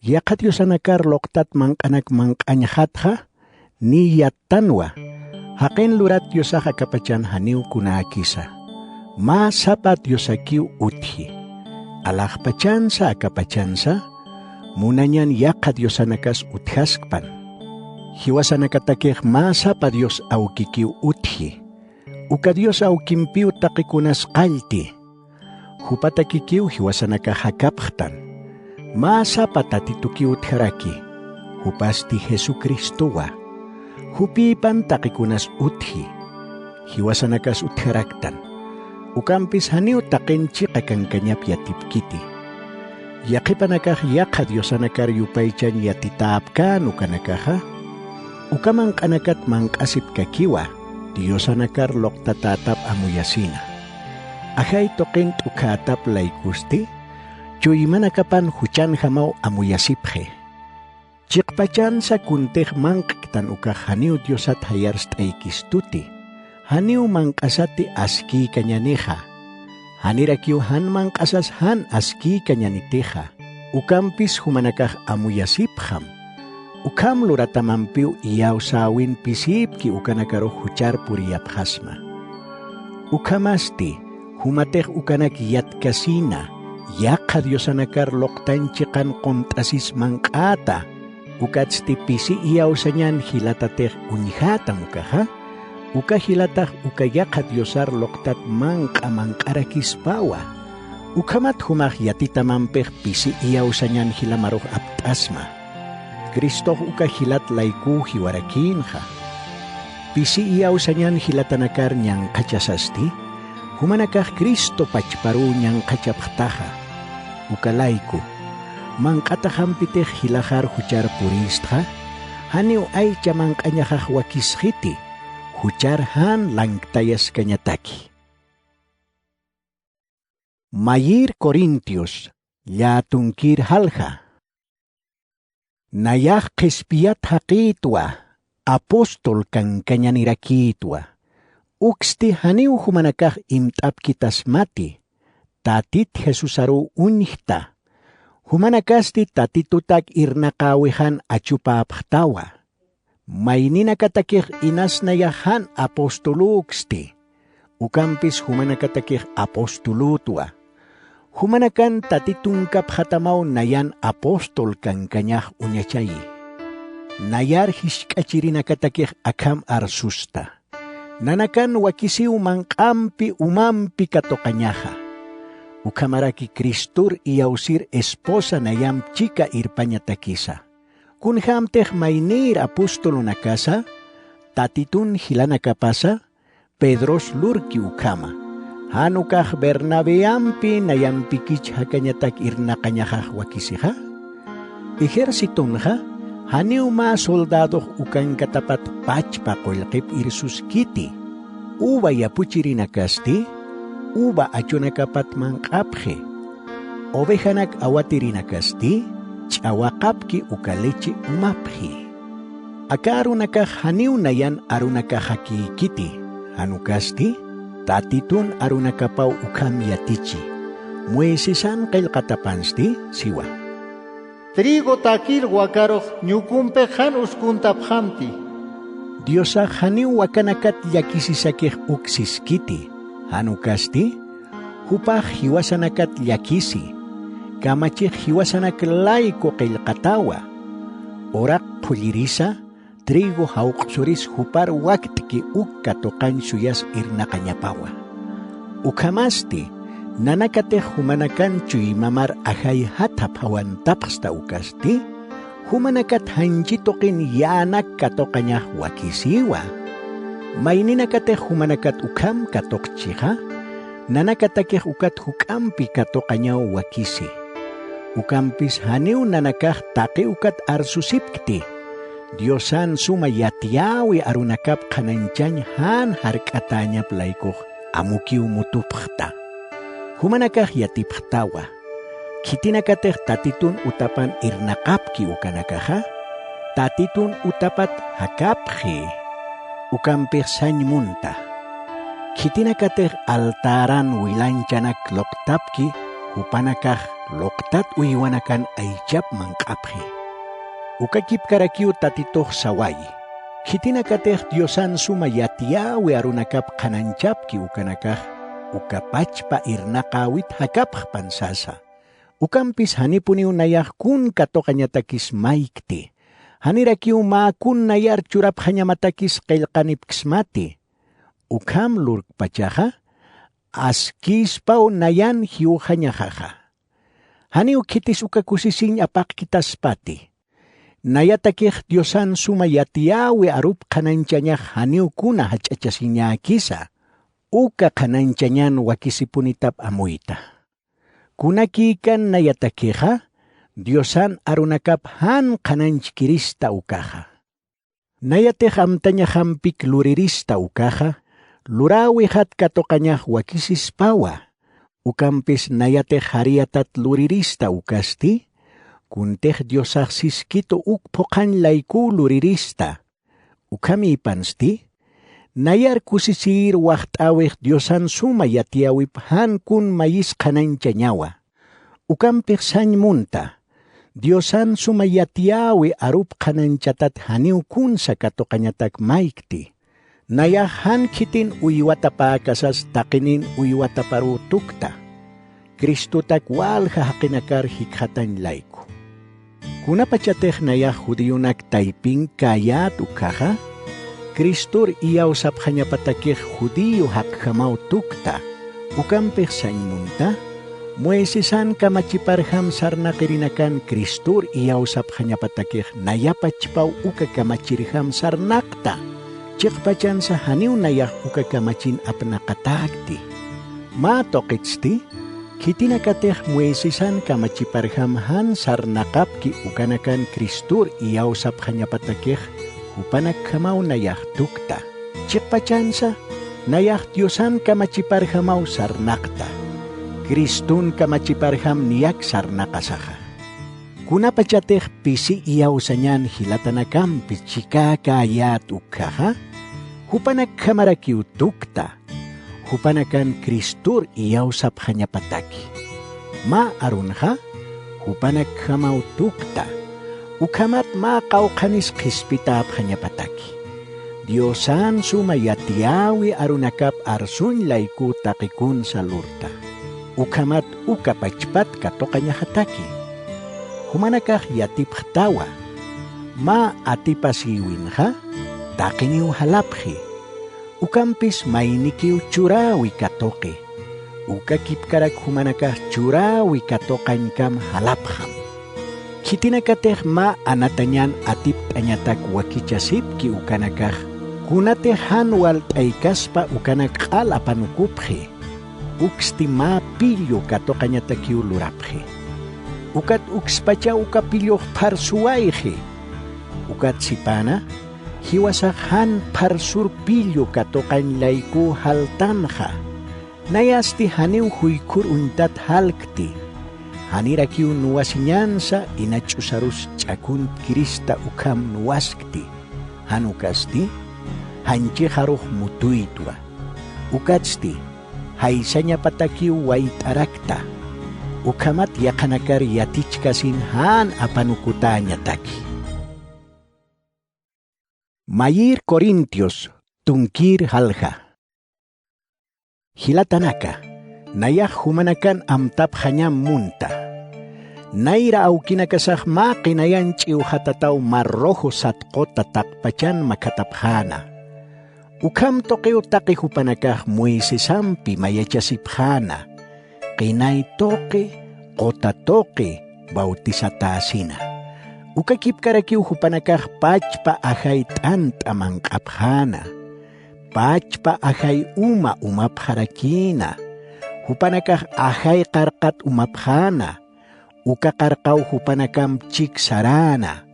Yaqha diosanakar luqtat manq'anak manq'añxatxa, niy yattanwa. Jaqin lurat Diosax akapachan janiw kunäkisa. Mä sapa Diosakiw utji. Alaxpachansa akapachansa munañan yaqha diosanakas utjaskpan. Jiwasanakatakix mä sapa Dios awkikiw utji. Uka Dios awkimpiw taqikunas qallti. Jupatakikiw jiwasanakax jakapxtan. Mä sapa Tatitukiw utjaraki. Jupasti Jesucristowa. Jupïpan taqikunas utji. Jiwasanakas utjaraktan. Ukampis janiw taqin chiqa kankañap yatipkiti. Yaqhipanakax yaqha diosanakar yupaychañ yatitäpkän ukanakaxa, uka manq'anakat manq'asipkakiwa diosanakar luqtatätap amuyasina. Ajay tuqin t'ukhätap laykusti, chuymanakapan juchanjamaw amuyasipxi. Chiqpachansa kuntix manq'ktan ukax janiw Diosat jayarst'aykistuti, janiw manq'asati askïkañänixa. Janirakiw jan manq'asas jan askïkañänitixa. Ukampis jumanakax amuyasipxam. Ukham luratamampiw iyawsäwin pisïpki ukanakarux juchar puriyapxasma. Ukhamasti, jumatix ukanak yatkasina, yaqha diosanakar luqtañ chiqan qunt'asis manq'äta, ukatsti pisi iyawsañan jilatatix uñjätam ukaxa, uka jilatax uka yaqha diosar luqtat manq'a manq'arakispawa. Ukhamat jumax yatitamampix pisi iyawsañan jilamarux apt'asma. Cristox uka jilat laykuw jiwarakïnxa. Pisi iyawsañan jilatanakar ñanqhachasasti, jumanakax Cristo pachparuw ñanqhachapxtaxa. Uka layku, manq'ataxampitix jilaxar juchar purïstxa, janiw aycha manq'añaxax wakisxiti, juchar jan lanktayas kañataki. Mayïr Corintios, llätunkïr jalja. Nayax qhispiyat jaqïtwa, apóstol kankañanirakïtwa. Uksti janiw jumanakax imt'apkitasmati, Tatit Jesusaruw uñjta. Jumanakasti Tatitutak irnaqäwixan achupäpxtawa. Mayninakatakix inas nayax jan apostolüksti, ukampis jumanakatakix apostolütwa. Jumanakan Tatitunkapxatamaw nayan apóstol kankañax uñachayi. Nayar jisk'achirinakatakix akham arsusta. Nanakan wakisiw manq'ampi umampi katuqañaxa. Ukhamaraki Cristor iyawsir esposa nayamp chika irpañatakisa. Kunjämtix maynïr apostolunakasa, Tatitun jilanakapasa, Pedros lurki ukhama. Jan ukax Bernabéampi nayampikich jakañatak irnaqañaxax wakisixa. Ejércitonxa, janiw mä soldadox ukankatapat pachpa qullqip irsuskiti. Uva yapuchirinakasti, uva achunakapat manq'apxi. Ovejanak awatirinakasti, ch'awaqapki uka leche umapxi. Aka arunakax janiw nayan arunakaxakïkiti, jan ukasti, Tatitun arunakapaw ukham yatichi. Moisesan qillqatapansti, siwa. Trigo takir wakarux ñukumpix jan uskuntapxamti. Diosax janiw wakanakat llakisisakix uksiskiti, jan ukasti, jupax jiwasanakat llakisi, kamachix jiwasanak layku qillqatawa. Uraq qhullirisa, trigo jawq'suris jupar wakt'ki uk katuqañ suyas irnaqañapawa. Ukhamasti, nanakatix jumanakan chuymamar ajay jatha phawantapxsta ukasti, jumanakat janchi tuqin yänak katuqañax wakisiwa. Mayninakatix jumanakat ukham katuqchixa, nanakatakix ukat juk'ampi katuqañaw wakisi. Ukampis janiw nanakax taqi ukat arsusipkti, Diosan suma yatiyäwi arunakap qhanañchañ jan jark'atäñap laykux amukiw mutupxta. Jumanakax yatipxtawa. Khitinakatix Tatitun utapan irnaqapki ukanakaxa, Tatitun utapat jakapxi, ukampix sañ munta. Khitinakatix altaran wilanchanak luqtapki, jupanakax luqtat uywanakan aychap manq'apxi. Ukakipkarakiw Tatitux sawayi. Khitinakatix Diosan suma yatiyäwi arunakap qhanañchapki ukanakax, uka pachpa irnaqäwit jakapxpan sasa. Ukampis janipuniw nayax kun katuqañatakis maykti. Janirakiw mä kun nayar churapxañamatakis qillqanipksmati. Ukham lurkpachaxa, askïspaw nayan jiwxañaxaxa. Janiw khitis uka kusisiñ apaqkitaspati. Nayatakix Diosan suma yatiyäwi arup qhanañchañax janiw kuna jach'achasiñäkisa, uka qhanañchañan wakisipunitap amuyta. Kunakïkan nayatakixa, Diosan arunakap jan qhanañchkirista ukaxa. Nayatix amtañaxampik lurirista ukaxa, luräwixat katuqañax wakisispawa. Ukampis nayatix jariyatat lurirista ukasti, kuntix Diosax siskitu uk phuqhañ laykuw lurirista. Ukhamïpansti, nayar kusisïr waxt'äwix Diosan suma yatiyäwip jan kun mayis qhanañchañawa. Ukampix sañ munta, Diosan suma yatiyäwi arup qhanañchatat janiw kunsa katuqañatak maykti. Nayax jan khitin uywatapäkasas taqinin uywataparuw tukta. Cristotak walja jaqinakar jikxatañ layku. Kunapachatix nayax judionak taypinkäyät ukkhaxa, Cristor iyawsapxañapatakix judío jakjamaw tukta, ukampix sañ munta, Moisesan kamachiparjam sarnaqirinakan Cristor iyawsapxañapatakix nayapachpaw uka kamachirjam sarnaqta, chiqpachansa janiw nayax uka kamachin apnaqatäkti. Mä tuqitsti, khitinakatix Moisesan kamachiparjam jan sarnaqapki ukanakan Cristor iyawsapxañapatakix jupanakjamaw nayax tukta. Chiqpachansa, nayax Diosan kamachiparjamaw sarnaqta. Criston kamachiparjam niyak sarnaqasaxa. Kunapachatix pisi iyawsañan jilatanakampi chikäkäyät ukkhaxa, jupanakjamarakiw tukta. Jupanakan Cristor iyawsapxañapataki. Mä Aaronxa, jupanakjamaw tukta. Ukhamat mä qawqhanis qhispitäpxañapataki. Diosan suma yatiyäwi Aaronakap arsuñ layku taqi kunsa lurta. Ukhamat uka pachpat katuqañaxataki. Jumanakax yatipxtawa. Mä atipasïwinxa, taqiniw jalapxi. Ukampis maynikiw churäwi katuqi. Uka kipkarak jumanakax churäwi katuqañkam jalapxam. Khitinakatix mä anatañan atipt'añatak wakichasipki ukanakax, kunatix jan walt'aykaspa ukanak q'al apanukupxi. Uksti mä pillu katuqañatakiw lurapxi. Ukat ukspacha uka pillux pharsuwayxi. Ukat sipäna, jiwasax jan pharsur pillu katuqañ layku jaltanxa. Nayasti janiw juykhur uñtat jalkti. Janirakiw nuwasiñansa ina ch'usarus ch'akuntkirista ukham nuwaskti. Jan ukasti, janchixarux mutuytwa. Ukatsti, jaysañapatakiw wayt'arakta. Ukhamat yaqhanakar yatichkasin jan apanukutäñataki. Mayïr Corintios, tunkïr jalja. Jilatanaka, nayax jumanakan amtapxañam munta. Nayra awkinakasax mä qinayan ch'iwxatataw Mar Rojo satqu tataqpachan makhatapxäna. Ukham tuqiw taqi jupanakax Moisesampi mayachasipxäna, qinay tuqi, quta tuqi bautizatäsina. Uka kipkarakiw jupanakax pachpa ajay t'ant'a manq'apxäna, pachpa ajay uma umapxarakïna, jupanakax ajay qarqat umapxäna, uka qarqaw jupanakamp chik saräna,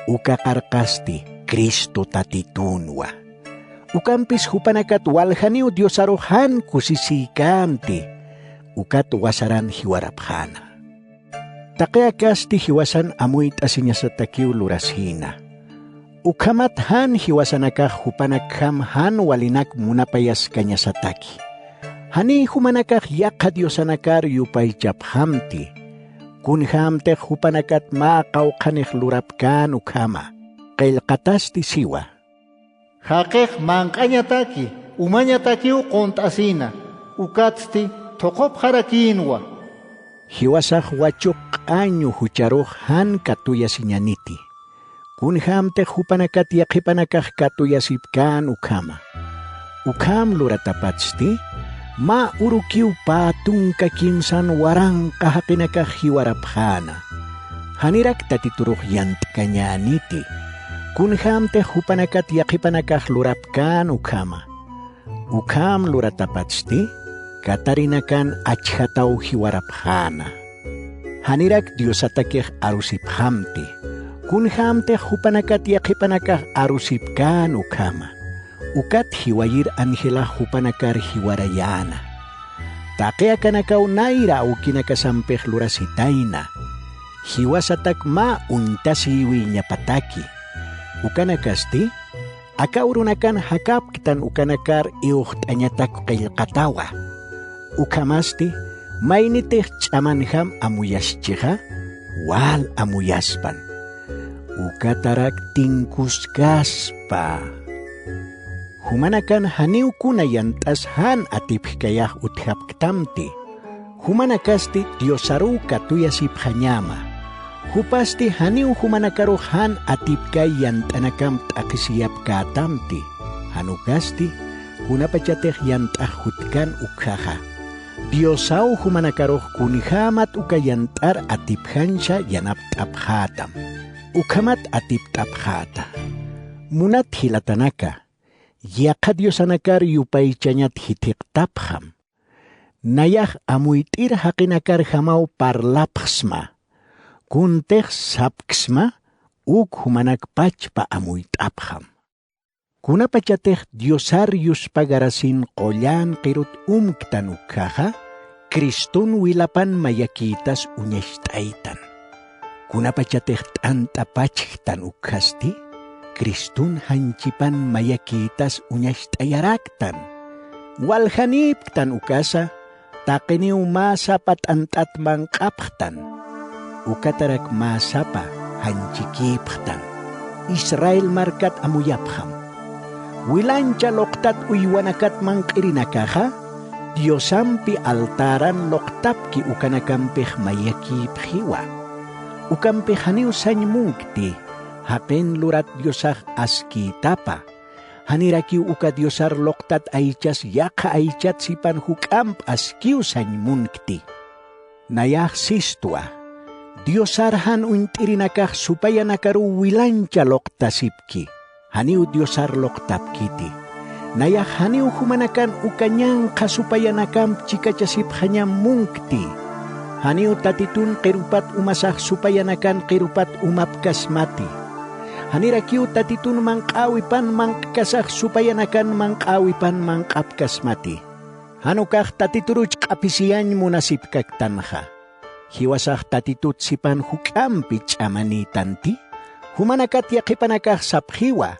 uka qarqasti Cristo Tatitünwa. Ukampis jupanakat waljaniw Diosarux jan kusisïkänti, ukat wasaran jiwarapxäna. Taqi akasti jiwasan amuyt'asiñasatakiw lurasïna. Ukhamat jan jiwasanakax jupanakjam jan walinak munapayaskañasataki. Janiy jumanakax yaqha diosanakar yupaychapxamti. Kunjämtix jupanakat mä qawqhanix lurapkän ukhama. Qillqatasti siwa. Khaqix manq'añataki, umañatakiw qunt'asïna, ukatsti thuqhupxarakïnwa. Jiwasax wachuq q'añu jucharux jan katuyasiñaniti. Kunjämtix jupanakat yaqhipanakax katuyasipkän ukhama. Ukham luratapatsti, mä urukiw pä tunka kimsan waranqa jaqinakax jiwarapxäna. Janirak Tatiturux yant'kañäniti. Kunjämtix jupanakat yaqhipanakax lurapkän ukhama. Ukham luratapatsti, Katarinakan achjataw jiwarapxäna. Janirak Diosatakix arusipxamti. Kunjämtix jupanakat yaqhipanakax arusipkän ukhama. Ukat jiwayir angelax jupanakar jiwarayäna. Taqi akanakaw nayra awkinakasampix lurasitayna. Jiwasatak mä uñtasïwiñapataki. Ukanakasti, aka urunakan jakapktan ukanakar iwxt'añatak qillqatawa. Ukhamasti, maynitix ch'amanjam amuyaschixa, wal amuyaspan. Ukatarak tinkuskaspa. Jumanakan janiw kuna yant'as jan atipjkayax utjapktamti. Jumanakasti Diosaruw katuyasipxañäma. Jupasti janiw jumanakarux jan atipkay yant'anakamp t'aqhisiyapkätamti. Jan ukasti, kunapachatix yant'ax jutkan ukkhaxa. Diosaw jumanakarux kunjämat uka yant'ar atipjansa yanapt'apxätam. Ukhamat atipt'apxäta. Munat jilatanaka, yaqha diosanakar yupaychañat jithiqtapxam. Nayax amuyt'ir jaqinakarjamaw parlapxsma. Kuntix sapksma, uk jumanak pachpa amuyt'apxam. Kunapachatix Diosar yuspagarasin qullan qirut umktan ukkhaxa, Criston wilapan mayakïtas uñacht'aytan. Kunapachatix t'ant'a pachjtan ukkhasti, Criston janchipan mayakïtas uñacht'ayaraktan. Waljanïpktan ukasa, taqiniw mä sapa t'ant'at manq'apxtan. Ukatarak mä sapa janchikïpxtan. Israel markat amuyapxam. Wilancha luqtat uywanakat manq'irinakaxa, Diosampi altaran luqtapki ukanakampix mayakïpxiwa. Ukampix janiw sañ munkti, jaqin lurat Diosax askïtapa. Janirakiw uka Diosar luqtat aychas yaqha aychat sipan juk'amp askiw sañ munkti. Nayax sistwa, Diosar jan uñt'irinakax supayanakaruw wilancha luqtasipki. Janiw Diosar luqtapkiti. Nayax janiw jumanakan uka ñanqha supayanakamp chikachasipxañam munkti. Janiw Tatitun qirupat umasax supayanakan qirupat umapkasmati. Janirakiw Tatitun manq'äwipan manq'kasax supayanakan manq'äwipan manq'apkasmati. Jan ukax Tatituruch q'apisiyañ munasipkaktanxa. Jiwasax Tatitut sipan juk'ampi ch'amanïtanti, jumanakat yaqhipanakax sapxiwa,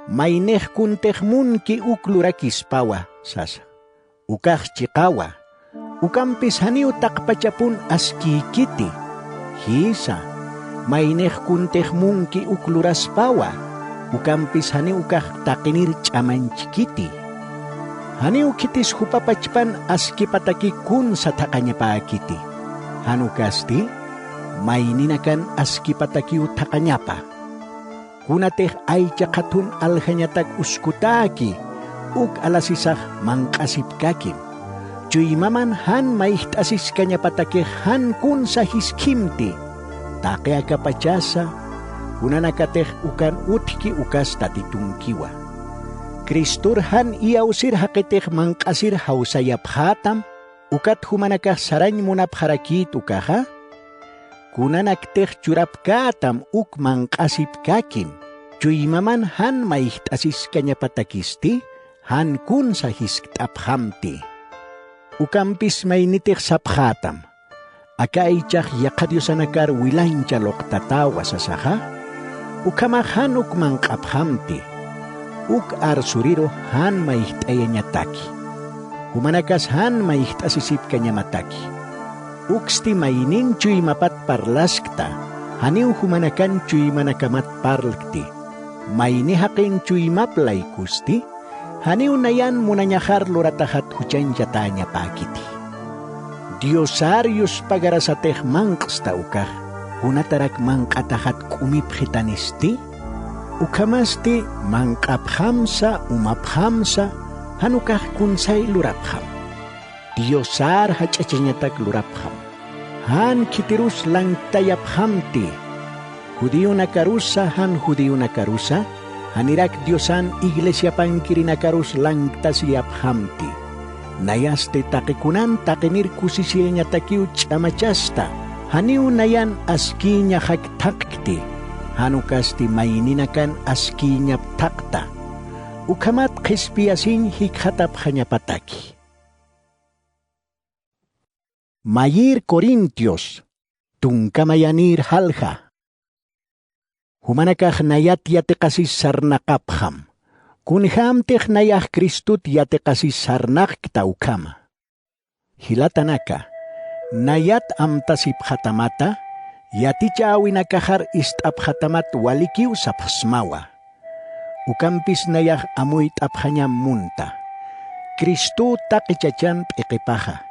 maynix kuntix munki uk lurakispawa, sasa. Ukax chiqawa, ukampis janiw taqpachapun askïkiti, jïsa, maynix kuntix munki uk luraspawa, ukampis janiw ukax taqinir ch'amañchkiti. Janiw khitis jupa pachpan askipataki kunsa thaqañapäkiti. Jan ukasti, mayninakan askipatakiw thaqañapa. Kunatix aycha qhathun aljañatak uskutäki, uk alasisax manq'asipkakim. Chuymaman jan mayjt'asiskañapatakix jan kunsa jiskhimti. Taqi akapachasa, kunanakatix ukan utjki ukas Tatitunkiwa. Cristor jan iyawsir jaqitix manq'asir jawsayapxätam, ukat jumanakax sarañ munapxarakït ukaxa, kunanaktix churapkätam uk manq'asipkakim, chuymaman jan mayjt'asiskañapatakisti, jan kunsa jiskt'apxamti. Ukampis maynitix sapxätam, aka aychax yaqha diosanakar wilancha luqtatawa sasaxa, ukhamax jan uk manq'apxamti, uk arsuriru jan mayjt'ayañataki. Jumanakas jan mayjt'asisipkañamataki. Uksti maynin chuymapat parlaskta, janiw jumanakan chuymanakamat parlkti. Mayni jaqin chuymap laykusti, janiw nayan munañaxar lurataxat juchañchatäñapäkiti. Diosar yuspagarasatix manq'sta ukax, kunatarak manq'ataxat k'umipxitanisti, ukhamasti manq'apxamsa, umapxamsa, jan ukax kunsay lurapxam. Diosar jach'achañatak lurapxam. Jan khitirus lanktayapxamti. Judionakarusa, jan judionakarusa, janirak Diosan iglesiapankirinakarusa lanktasiyapxamti. Nayasti taqi kunan taqinir kusisiyañatakiw ch'amachasta, janiw nayan askïñaxak thaqkti, jan ukasti mayninakan askïñap thaqta. Ukhamat qhispiyasiñ jikxatapxañapataki. Mayïr Corintios, tunka mayanïr jalja. Jumanakax nayat yatiqasis sarnaqapxam. Kunjämtix nayax Cristot yatiqasis sarnaqkta ukhama. Jilatanaka, nayat amtasipxatamata, yatichäwinakaxar ist'apxatamat walikiw sapxsmawa. Ukampis nayax amuyt'apxañam munta. Cristow taqi chachan p'iqipaxa,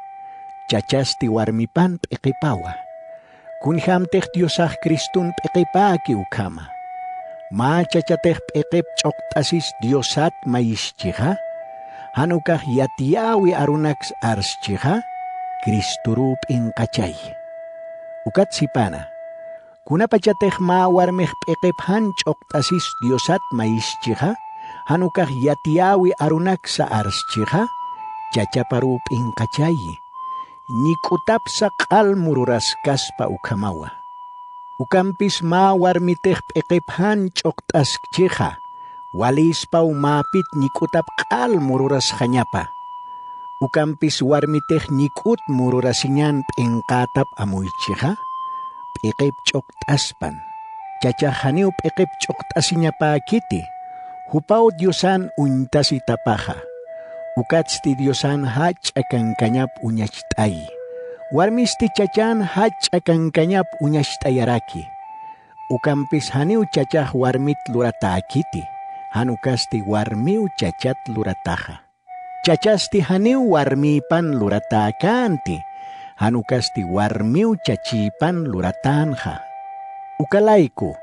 chachasti warmipan p'iqipawa. Kunjämtix Diosax Criston p'iqipäki ukhama. Mä chachatix p'iqip ch'uqt'asis Diosat mayischixa, jan ukax yatiyäwi arunaks arschixa, Cristoruw p'inqachay. Ukat sipana, kunapachatix mä warmix p'iqip jan ch'uqt'asis Diosat mayischixa, jan ukax yatiyäwi arunaksa arschixa, chachaparuw p'inqachayi. Ñik'utapsa q'al mururaskaspa ukhamawa. Ukampis mä warmitix p'iqip jan ch'uqt'askchixa, walïspaw mäpit ñik'utap q'al mururasxañapa. Ukampis warmitix ñik'ut mururasiñan p'inqätap amuychixa, p'iqip ch'uqt'aspan. Chachax janiw p'iqip ch'uqt'asiñapäkiti, jupaw Diosan uñtasitapaxa. Ukatsti Diosan jach'a kankañap uñacht'ayi. Warmisti chachan jach'a kankañap uñacht'ayaraki. Ukampis janiw chachax warmit luratäkiti, jan ukasti warmiw chachat lurataxa. Chachasti janiw warmïpan luratäkänti, jan ukasti warmiw chachïpan luratänxa. Uka layku,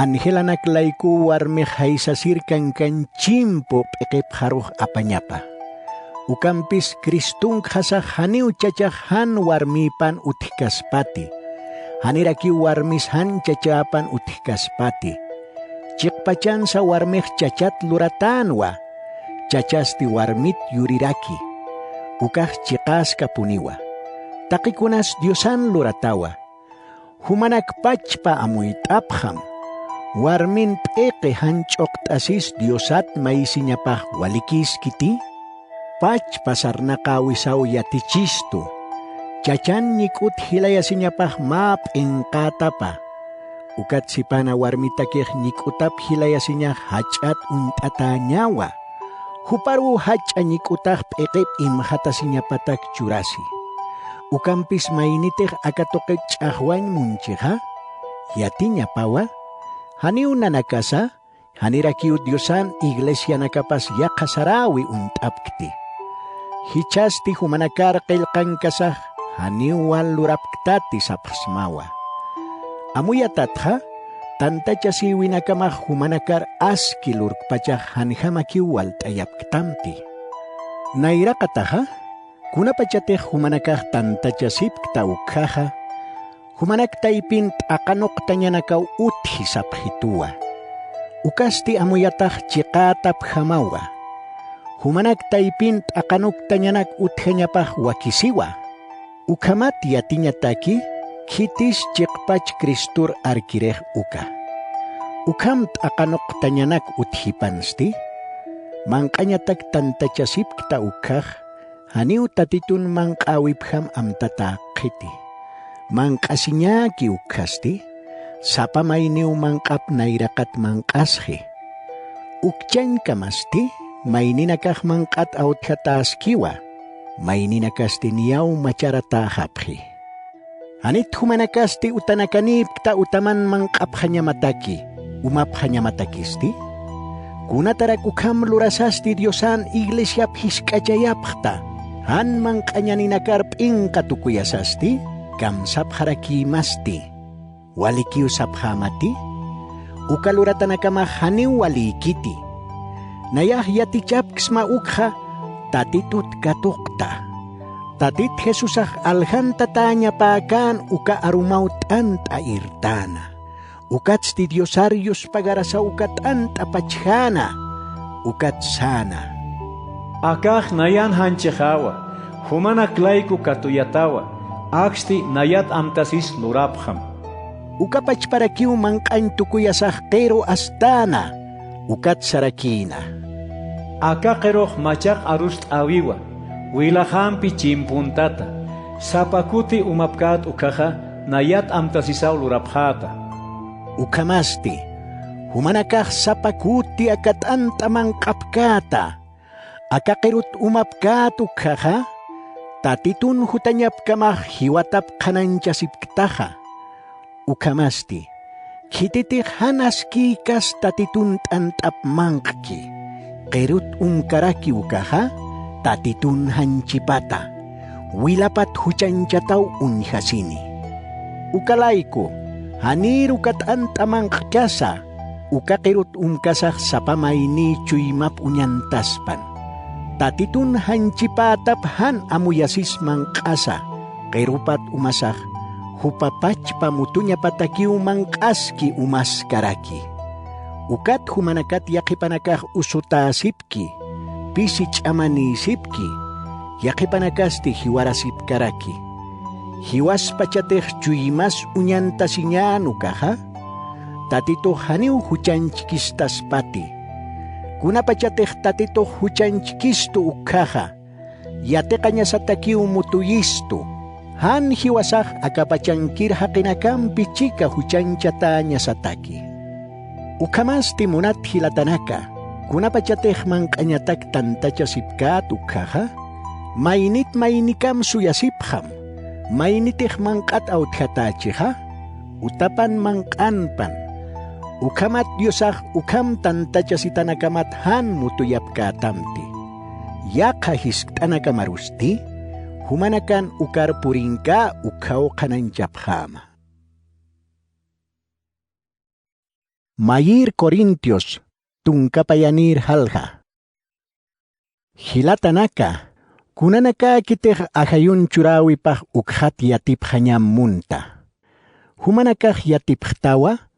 angelanaklayküw warmix jaysasir kankañ chimpu p'iqipxarux apañapa. Ukampis Cristunkxasax janiw chachax jan warmïpan utjkaspati, janirakiw warmis jan chachäpan utjkaspati. Chiqpachansa warmix chachat luratänwa, chachasti warmit yuriraki. Ukax chiqäskapuniwa. Taqikunas Diosan luratawa. Jumanak pachpa amuyt'apxam. Warmin p'iqi jan ch'uqt'asis Diosat mayisiñapax walikïskiti? Pachpa sarnaqäwisaw yatichistu. Chachan ñik'ut jilayasiñapax mä p'inqätapa. Ukat sipana warmitakix ñik'utap jilayasiñax jach'at uñt'atäñawa. Juparuw jach'a ñik'utax p'iqip imxatasiñapatak churasi. Ukampis maynitix aka tuqit ch'axwañ munchixa, yatiñapawa, janiw nanakasa, janirakiw Diosan iglesianakapas yaqha saräwi uñt'apkti. Jichhasti jumanakar qillqankasax janiw wal lurapktati sapxsmawa. Amuyatatxa, tantachasïwinakamax jumanakar aski lurkpachax janjamakiw walt'ayapktamti. Nayraqataxa, kunapachatix jumanakax tantachasipkta ukkhaxa, jumanak taypin t'aqanuqtañanakaw utji sapxituwa. Ukasti amuyatax chiqätapjamawa. Jumanak taypin t'aqanuqtañanak utjañapax wakisiwa. Ukhamat yatiñataki, khitis chiqpach Cristor arkirix uka. Ukham t'aqanuqtañanak utjipansti, manq'añatak tantachasipkta ukkhax, janiw Tatitun manq'äwipjam amtatäqxiti. Manq'asiñäki ukkasti, sapa mayniw manq'ap nayraqat manq'asxi. Ukchañkamasti, mayninakax manq'at awtjatäskiwa, mayninakasti niyaw macharatäxapxi. Janit jumanakasti utanakanïpkta utaman manq'apxañamataki, umapxañamatakisti, Kunatarak ukham lurasasti Diosan iglesiap jisk'achayapxta, jan manq'añaninakar p'inqa tukuyasasti, kamsapxarakïmasti. Walikiw sapxämati, uka luratanakamax janiw waliykiti. Nayax yatichapksma ukxa Tatitut katuqta. Tatit Jesusax aljantatañapäkän uka arumaw t'ant'a irtäna. Ukatsti Diosar yuspagarasaw uka t'ant'apachjäna, ukat säna. Akax nayan janchixäwa, jumanak layku katuyatawa, aksti nayat amtasis lurapxam. Uka pachparakiw manq'añ tukuyasax qiru astäna, ukat sarakïna. Aka qirux machaq arust'äwiwa, wilaxampi chimpuntata, sapa kuti umapkät ukhaxa nayat amtasisaw lurapxäta. Ukhamasti, jumanakax sapa kuti aka t'ant'a manq'apkäta, aka qirut umapkät ukhaxa, Tatitun jutañapkamax jiwatap qhanañchasipktaxa. Ukhamasti, khititix jan askïkas Tatitun t'ant'ap manq'ki, qirut umkaraki ukaxa, Tatitun janchipata, wilapat juchañchataw uñjasini. Uka layku, janïr uka t'ant'a manq'kasa, uka qirut umkasax sapa maynï chuymap uñantaspan. Tatitun janchipätap jan amuyasisman q'asa, qirupat umasax, jupa pachpa mutuñapatakiw manq'aski umaskaraki. Ukat jumanakat yaqhipanakax usutäsipki, pisi ch'amanïsipki, yaqhipanakasti jiwarasipkaraki. Jiwaspachatix chuymas uñantasiñän ukaxa, Tatitux janiw juchañchkistaspati. Kunapachatix Tatitux juchañchkistu ukkhaxa, yatiqañasatakiw mutuyistu, jan jiwasax akapachankir jaqinakampi chika juchañchatäñasataki. Ukhamasti munat jilatanaka, kunapachatix manq'añatak tantachasipkät ukkhaxa, maynit maynikam suyasipxam, maynitix manq'at awtjatächixa, utapan manq'anpan. Ukhamat Diosax ukham tantachasitanakamat jan mutuyapkätamti. Yaqha jiskt'anakamarusti, jumanakan ukar purinkä ukkhaw qhanañchapxäma. Mayïr Corintios, tunka payanïr jalja. Jilatanaka, kunanakäkitix ajayun churäwipax ukxat yatipxañam munta. Jumanakax yatipxtawa,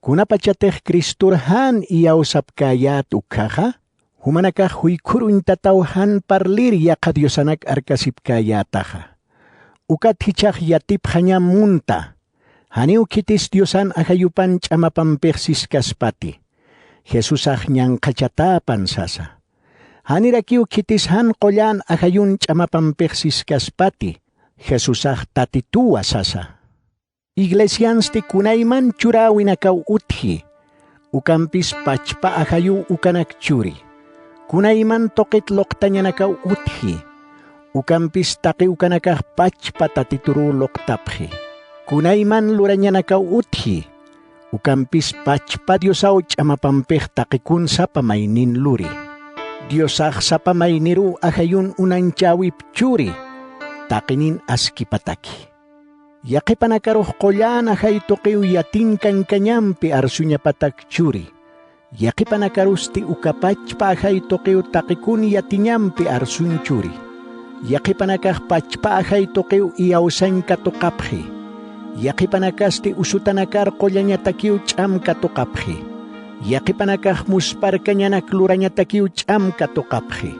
kunapachatix Cristor jan iyawsapkäyät ukkhaxa, jumanakax juykhur uñtataw jan parlir yaqha diosanak arkasipkäyätaxa. Ukat jichhax yatipxañam munta, janiw khitis Diosan ajayupan ch'amapampix siskaspati, Jesusax ñanqhachatäpan sasa. Janirakiw khitis jan qullan ajayun ch'amapampix siskaspati, Jesusax Tatituwa sasa. Iglesiansti kunayman churäwinakaw utji, ukampis pachpa ajayuw ukanak churi. Kunayman tuqit luqtañanakaw utji, ukampis taqi ukanakax pachpa Tatituruw luqtapxi. Kunayman lurañanakaw utji, ukampis pachpa Diosaw ch'amapampix taqikun sapa maynin luri. Diosax sapa mayniruw ajayun unañchäwip churi, taqinin askipataki. Yaqhipanakarux qullan ajay tuqiw yatin kankañampi arsuñapatak churi. Yaqhipanakarusti uka pachpa ajay tuqiw taqikun yatiñampi arsuñ churi. Yaqhipanakax pachpa ajay tuqiw iyawsañ katuqapxi. Yaqhipanakasti usutanakar qullañatakiw ch'am katuqapxi. Yaqhipanakax musparkañanak lurañatakiw ch'am katuqapxi.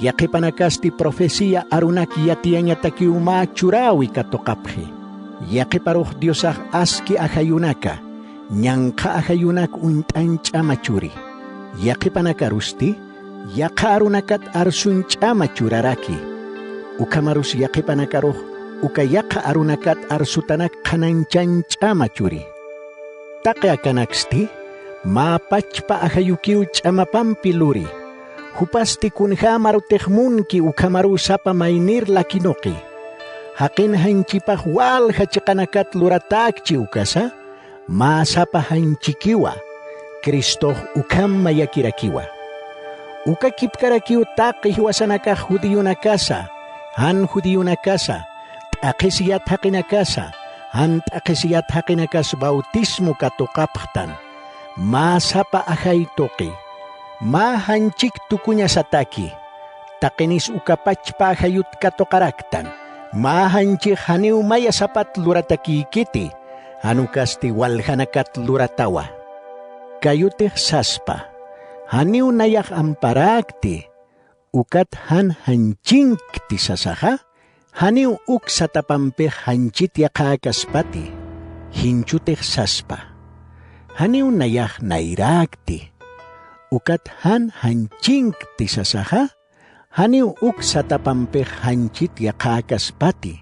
Yaqhipanakasti profecía arunak yatiyañatakiw mä churäwi katuqapxi. Yaqhiparux Diosax aski ajayunaka, ñanqha ajayunak uñt'añ ch'ama churi. Yaqhipanakarusti, yaqha arunakat arsuñ ch'ama churaraki. Ukhamarus yaqhipanakarux, uka yaqha arunakat arsutanak qhanañchañ ch'ama churi. Taqi akanaksti, mä pachpa ajayukiw ch'amapampi luri. Jupasti kunjämarutix munki ukhamaruw sapa maynir lakinuqi. Jaqin janchipax walja chiqanakat luratäkchi ukasa, mä sapa janchikiwa. Cristox ukham mayakirakiwa. Uka kipkarakiw taqi jiwasanakax judionakasa, jan judionakasa, t'aqhisi yat jaqinakasa, jan t'aqhisi yat jaqinakas bautismo katuqapxtan. Mä sapa ajay tuqi, mä janchik tukuñasataki. Taqinis uka pachpa ajayut katuqaraktan. Mä janchix janiw maya sapat luratakïkiti, jan ukasti waljanakat luratawa. Kayutix saspa, janiw nayax amparäkti, ukat jan janchinkti sasaxa, janiw uk satapampix janchit yaqhäkaspati, jinchutix saspa, janiw nayax nayräkti, ukat jan janchinkti sasaxa, janiw uk satapampix janchit yaqhäkaspati.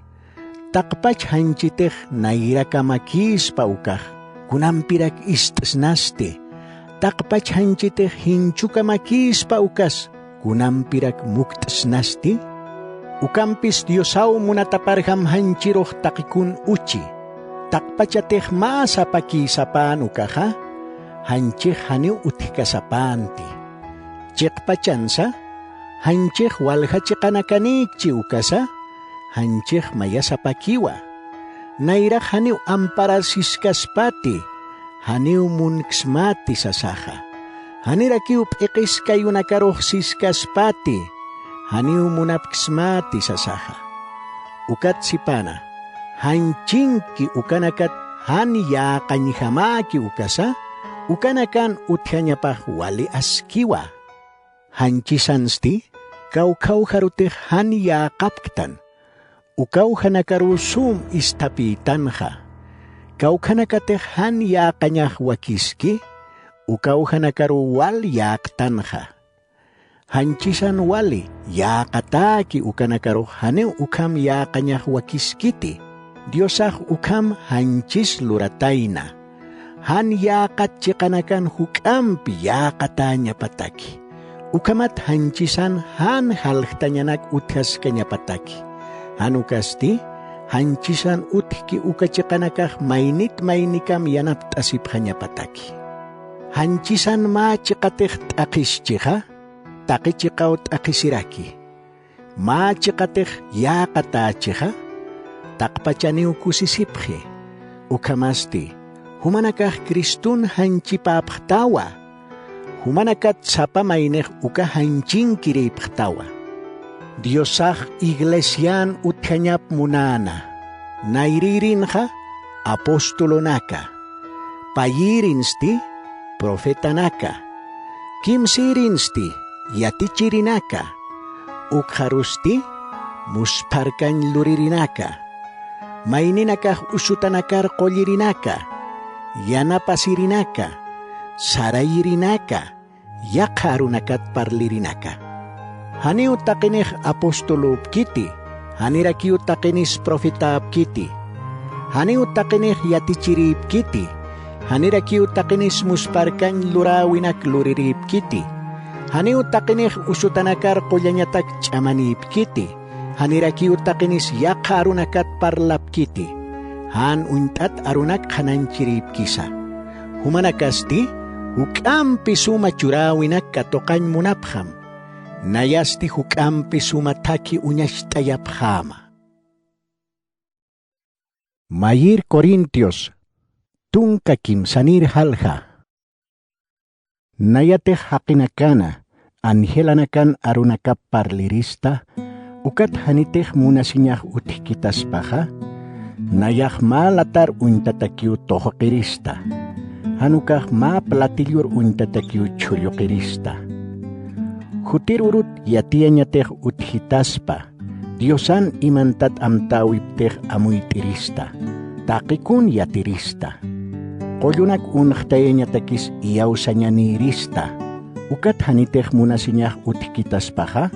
Taqpach janchitix nayrakämakïspa ukax, kunampirak ist'snasti. Taqpach janchitix jinchukämakïspa ukas, kunampirak mukt'snasti. Ukampis Diosaw munataparjam janchirux taqikun uchi. Taqpachatix mä sapakïsapän ukaxa, janchix janiw utjkasapänti. Chiqpachansa, janchix walja chiqanakanïkchi ukasa, janchix mayasapakiwa. Nayrax janiw amparaw siskaspati, janiw munksmati sasaxa. Janirakiw p'iqis kayunakarux siskaspati, janiw munapksmati sasaxa. Ukat sipana, janchinki ukanakat jan yäqañjamäki ukasa, ukanakan utjañapax wali askiwa. Janchisansti, kawkhawjarutix jan yäqapktan, ukawjanakaruw sum isthapïtanxa. Kawkhanakatix jan yäqañax wakiski, ukawjanakaruw wal yäqtanxa. Janchisan wali, yäqatäki ukanakarux janiw ukham yäqañax wakiskiti. Diosax ukham janchis luratayna. Jan yäqat chiqanakan juk'ampi yäqatäñapataki. Ukhamat janchisan jan jaljtañanak utjaskañapataki. Jan ukasti, janchisan utjki uka chiqanakax maynit maynikam yanapt'asipxañapataki. Janchisan mä chiqatix t'aqhischixa, taqi chiqaw t'aqhisiraki. Mä chiqatix yäqatächixa, taqpachaniw kusisipxi. Ukhamasti, jumanakax Cristun janchipäpxtawa. Jumanakat sapa maynix uka janchinkirïpxtawa. Diosax iglesian utjañap munäna. Nayrïrinxa apostolonaka. Payïrinsti profetanaka. Kimsïrinsti yatichirinaka. Ukxarusti muspharkañ luririnaka. Mayninakax usutanakar qullirinaka. Yanapasirinaka. Sarayirinaka. Yaqha arunakat parlirinaka. Janiw taqinix apostolüpkiti, janirakiw taqinis profetäpkiti. Janiw taqinix yatichirïpkiti, janirakiw taqinis muspharkañ luräwinak lurirïpkiti. Janiw taqinix usutanakar qullañatak ch'amanïpkiti, janirakiw taqinis yaqha arunakat parlapkiti. Jan uñt'at arunak qhanañchirïpkisa. Jumanakasti juk'ampi suma churäwinak katuqañ munapxam. Nayasti juk'ampi suma thakhi uñacht'ayapxäma. Mayïr Corintios, tunka kimsanïr jalja. Nayatix jaqinakana, angelanakan arunakap parlirista, ukat janitix munasiñax utjkitaspaxa, nayax mä latar uñtatakiw tuxuqirista, jan ukax mä platillur uñtatakiw chhulluqirista. Jutir urut yatiyañatix utjitaspa, Diosan imantat amtäwiptix amuyt'irista, taqikun yatirista. Qullunak unxtayañatakis iyawsañanïrista. Ukat janitix munasiñax utjkitaspaxa,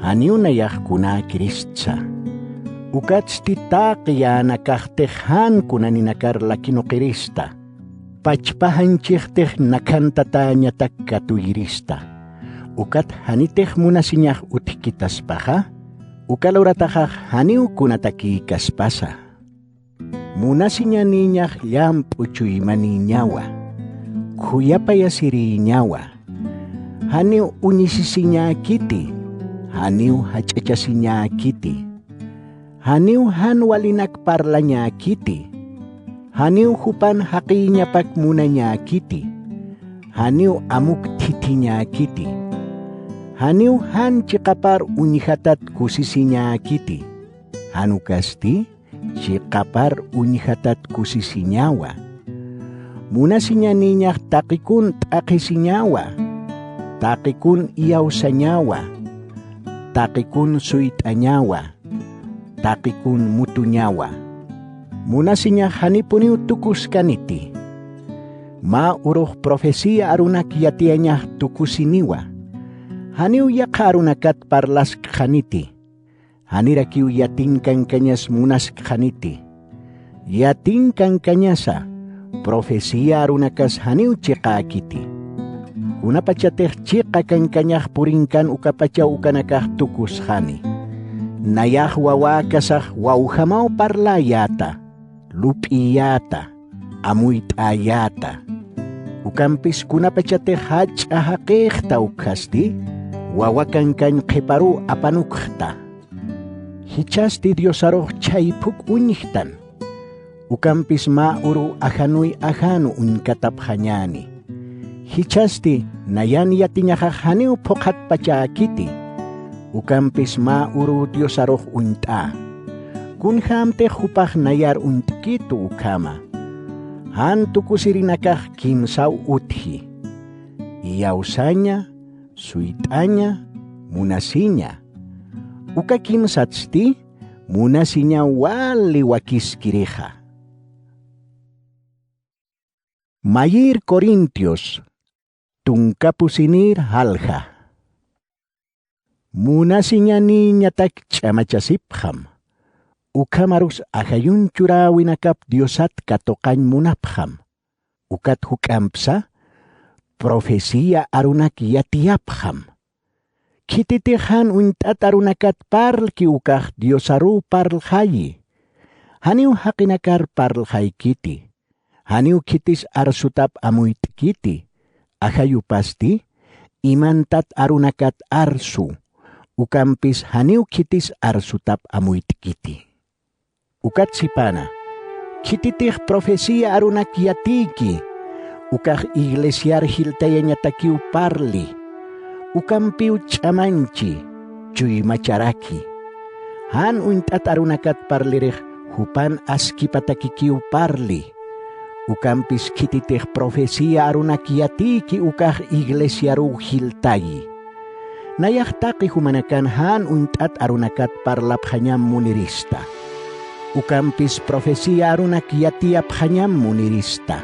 janiw nayax kunäkiristsa. Ukatsti taqi yänakaxtix jan kunaninakar lakinuqirista. Pachpa janchixtix nakhantatäñatak katuyirista. Ukat janitix munasiñax utjkitaspaxa, uka lurataxax janiw kunatakïkaspasa. Munasiñanïñax llamp'u chuymanïñawa. khuyapayasirïñawa. Janiw uñisisiñäkiti, janiw jach'achasiñäkiti, janiw jan walinak parlañäkiti, janiw jupan jaqïñapak munañäkiti, janiw amuk thithiñäkiti, janiw jan chiqapar uñjatat kusisiñäkiti, jan ukasti chiqapar uñjatat kusisiñawa. Munasiñanïñax taqikun t'aqhisiñawa, taqikun iyawsañawa, taqikun suyt'añawa, taqikun mutuñawa. Munasiñax janipuniw tukuskaniti. Mä urux profecía arunak yatiyañax tukusiniwa. Janiw yaqha arunakat parlaskxaniti. Janirakiw yatin kankañas munaskxaniti. Yatin kankañasa, profecía arunakas janiw chiqäkiti. Kunapachatix chiqa kankañax purinkan ukapachaw ukanakax tukusxani. Nayax wawäkasax wawjamaw parläyäta, lup'iyäta, amuyt'äyäta. Ukampis kunapachatix jach'a jaqïxta ukkhasti, wawa kankañ qhiparuw apanukxta. Jichhasti Diosarux chhayphuk uñjtan. Ukampis mä uruw ajanuy ajanu uñkatapxañäni. Jichhasti nayan yatiñaxax janiw phuqhatpachäkiti. Ukampis mä uruw Diosarux uñt'ä. Kunjämtix jupax nayar uñt'kitu ukhama. Jan tukusirinakax kimsaw utji. Iyawsaña, suyt'aña, munasiña. Uka kimsatsti munasiñaw wali wakiskirixa. Mayïr Corintios, tunka pusinïr jalja. Munasiñanïñatak ch'amachasipxam, ukhamarus ajayun churäwinakap Diosat katuqañ munapxam. Ukat juk'ampsa, profecía arunak yatiyapxam. Khititix jan uñt'at arunakat parlki ukax Diosaruw parlxayi. Janiw jaqinakar parlxaykiti. Janiw khitis arsutap amuyt'kiti. Ajayupasti, imantat arunakat arsu. Ukampis janiw khitis arsutap amuyt'kiti. Ukat sipana, khititix profecía arunak yatiyki, ukax iglesiar jiltayañatakiw parli, ukampiw ch'amañchi, chuymacharaki. Jan uñt'at arunakat parlirix jupan askipatakikiw parli, ukampis khititix profecía arunak yatiyki ukax iglesiaruw jiltayi. Nayax taqi jumanakan jan uñt'at arunakat parlapxañam munirista. Ukampis profecía arunak yatiyapxañam munirista.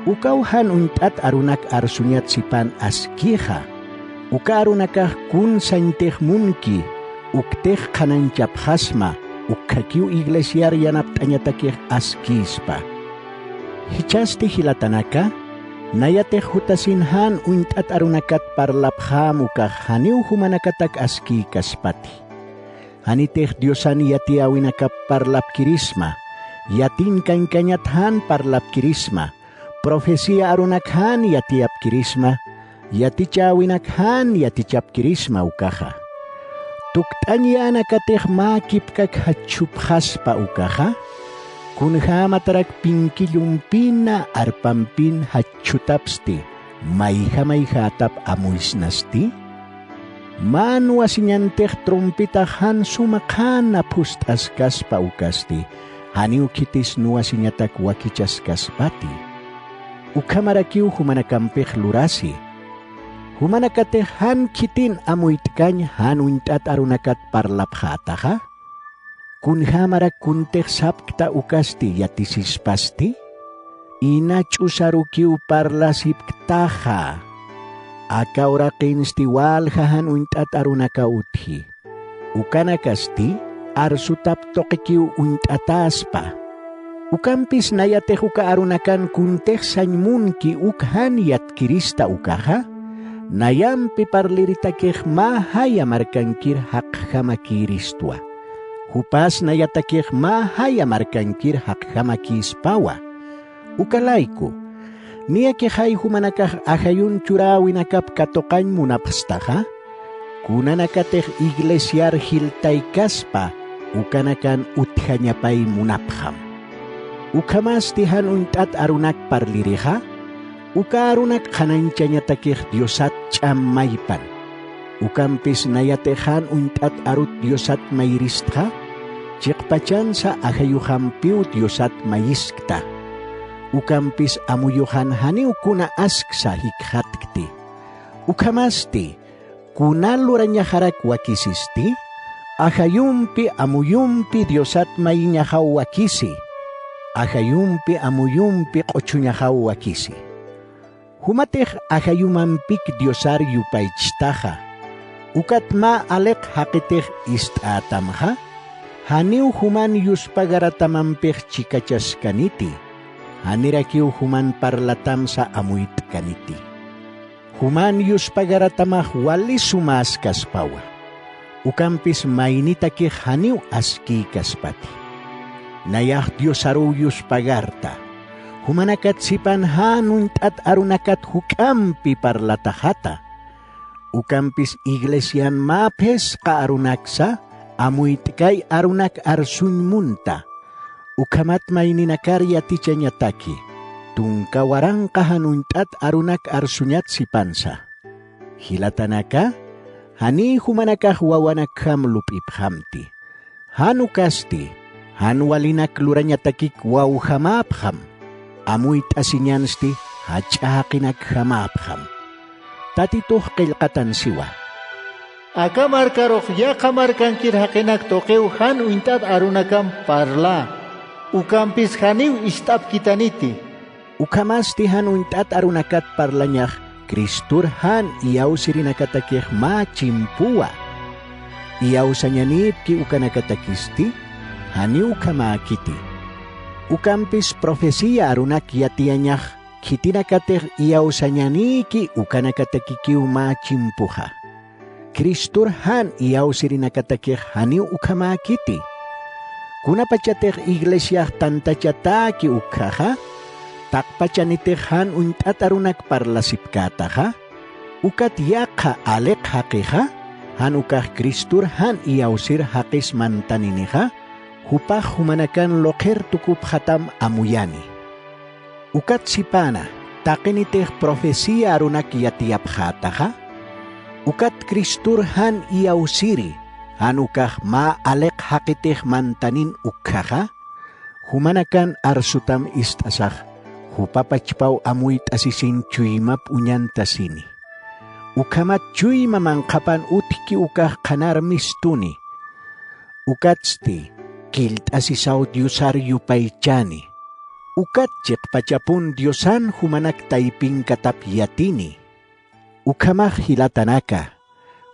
Ukaw jan uñt'at arunak arsuñat sipan askixa. Uka arunakax kun sañtix munki, uktix qhanañchapxasma, ukkhakiw iglesiar yanapt'añatakix askïspa. Jichhasti jilatanaka, nayatix jutasin jan uñt'at arunakat parlapxäm ukax janiw jumanakatak askïkaspati. Janitix Diosan yatiyäwinakap parlapkirisma, yatin kankañat jan parlapkirisma, profecía arunak jan yatiyapkirisma, yatichäwinak jan yatichapkirisma ukaxa. Tukt'añyänakatix mä kipkak jachhupxaspa ukaxa, kunjämatarak pinkillumpina arpampin jachhutapsti, mayja mayjätap amuysnasti? Mä nuwasiñantix trumpitax jan suma qhana phust'askaspa ukasti, janiw khitis nuwasiñatak wakichaskaspati. Ukhamarakiw jumanakampix lurasi. Jumanakatix jan khitin amuyt'kañ jan uñt'at arunakat parlapxätaxa? Kunjämarak kuntix sapkta ukasti yatisispasti? Ina ch'usarukiw parlasipktaxa. Aka uraqinsti walja jan uñt'at arunakaw utji. Ukanakasti arsutap tuqikiw uñt'atäspa. Ukampis nayatix uka arunakan kuntix sañ munki uk jan yatkirista ukaxa, nayampi parliritakix mä jaya markankir jaqjamakïristwa. Jupas nayatakix mä jaya markankir jaqjamakïspawa. Uka layku, Niyakixay jumanakax ajayun churäwinakap katuqañ munapxstaxa, kunanakatix iglesiar jiltaykaspa ukanakan utjañapay munapxam. Ukhamasti jan uñt'at arunak parlirixa, uka arunak qhanañchañatakix Diosat ch'am maypan. Ukampis nayatix jan uñt'at arut Diosat mayiristxa, chiqpachansa ajayuxampiw Diosat mayiskta. Ukampis amuyuxan janiw kuna asksa jikxatkti. Ukhamasti, kuna lurañaxarak wakisisti, ajayumpi amuyumpi Diosat mayiñaxaw wakisi, ajayumpi amuyumpi q'uchuñaxaw wakisi. Jumatix ajayumampik Diosar yupaychtaxa, ukat mä aliq jaqitix ist'ätamxa, janiw juman yuspagartamampix chikachaskaniti, janirakiw juman parlatamsa amuyt'kaniti. Juman yuspagartamax wali sumäskaspawa, ukampis maynitakix janiw askïkaspati. Nayax Diosaruw yuspagarta, jumanakat sipan jan uñt'at arunakat juk'ampi parlataxata. Ukampis iglesian mä phisqa arunaksa amuyt'kay arunak arsuñ munta. Ukhamat mayninakar yatichañataki, tunka waranqa jan uñt'at arunak arsuñat sipansa. Jilatanaka, janiy jumanakax wawanakjam lup'ipxamti. Jan ukasti, jan walinak lurañatakik wawjamäpxam, amuyt'asiñansti jach'a jaqinakjamäpxam. Tatitux qillqatan siwa. Aka markarux yaqha markankir jaqinak tuqiw jan uñt'at arunakam parlä, ukampis janiw ist'apkitaniti. Ukhamasti jan uñt'at arunakat parlañax Cristor jan iyawsirinakatakix mä chimpuwa. Iyawsañanïpki ukanakatakisti, janiw ukhamäkiti. Ukampis profecía arunak yatiyañax khitinakatix iyawsañanïki ukanakatakikiw mä chimpuxa. Cristor jan iyawsirinakatakix janiw ukhamäkiti. Kunapachatix iglesiax tantachatäki ukkhaxa, taqpachanitix jan uñt'at arunak parlasipkätaxa, ukat yaqha aliq jaqixa, jan ukax Cristor jan iyawsir jaqis mantaninixa, jupax jumanakan luqhir tukupxatam amuyani. Ukat sipäna, taqinitix profecía arunak yatiyapxätaxa, ukat Cristor jan iyawsiri, jan ukax mä aliq jaqitix mantanin ukkhaxa, jumanakan arsutam ist'asax, jupa pachpaw amuyt'asisin chuymap uñantasini. Ukhamat chuyma manqhapan utjki ukax qhanar mistuni. Ukatsti, killt'asisaw Diosar yupaychani. Ukat chiqpachapun Diosan jumanak taypinkatap yatini. Ukhamax jilatanaka,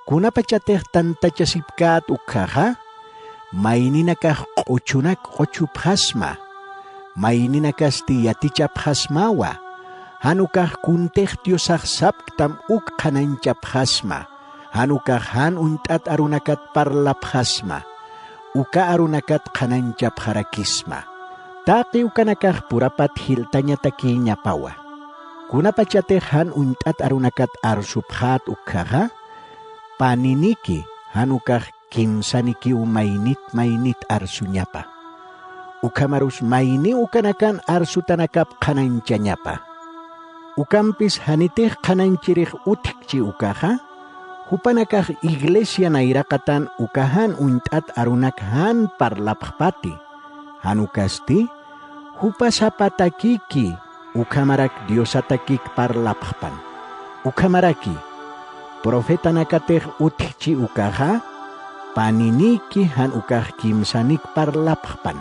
kunapachatix tantachasipkät ukkhaxa, mayninakax q'uchunak q'uchupxasma, mayninakasti yatichapxasmawa, jan ukax kuntix Diosax sapktam uk qhanañchapxasma, jan ukax jan uñt'at arunakat parlapxasma, uka arunakat qhanañchapxarakisma. Taqi ukanakax purapat jiltañatakïñapawa. Kunapachatix jan uñt'at arunakat arsupxät ukkhaxa, paniniki jan ukax kimsanikiw maynit maynit arsuñapa. Ukhamarus mayniw ukanakan arsutanakap qhanañchañapa. Ukampis janitix qhanañchirix utjkchi ukaxa, jupanakax iglesia nayraqatan uka jan uñt'at arunak jan parlapxpati, jan ukasti, jupa sapatakiki ukhamarak Diosatakik parlapxpan. Ukhamaraki, profetanakatix utjchi ukaxa, paniniki jan ukax kimsanik parlapxpan.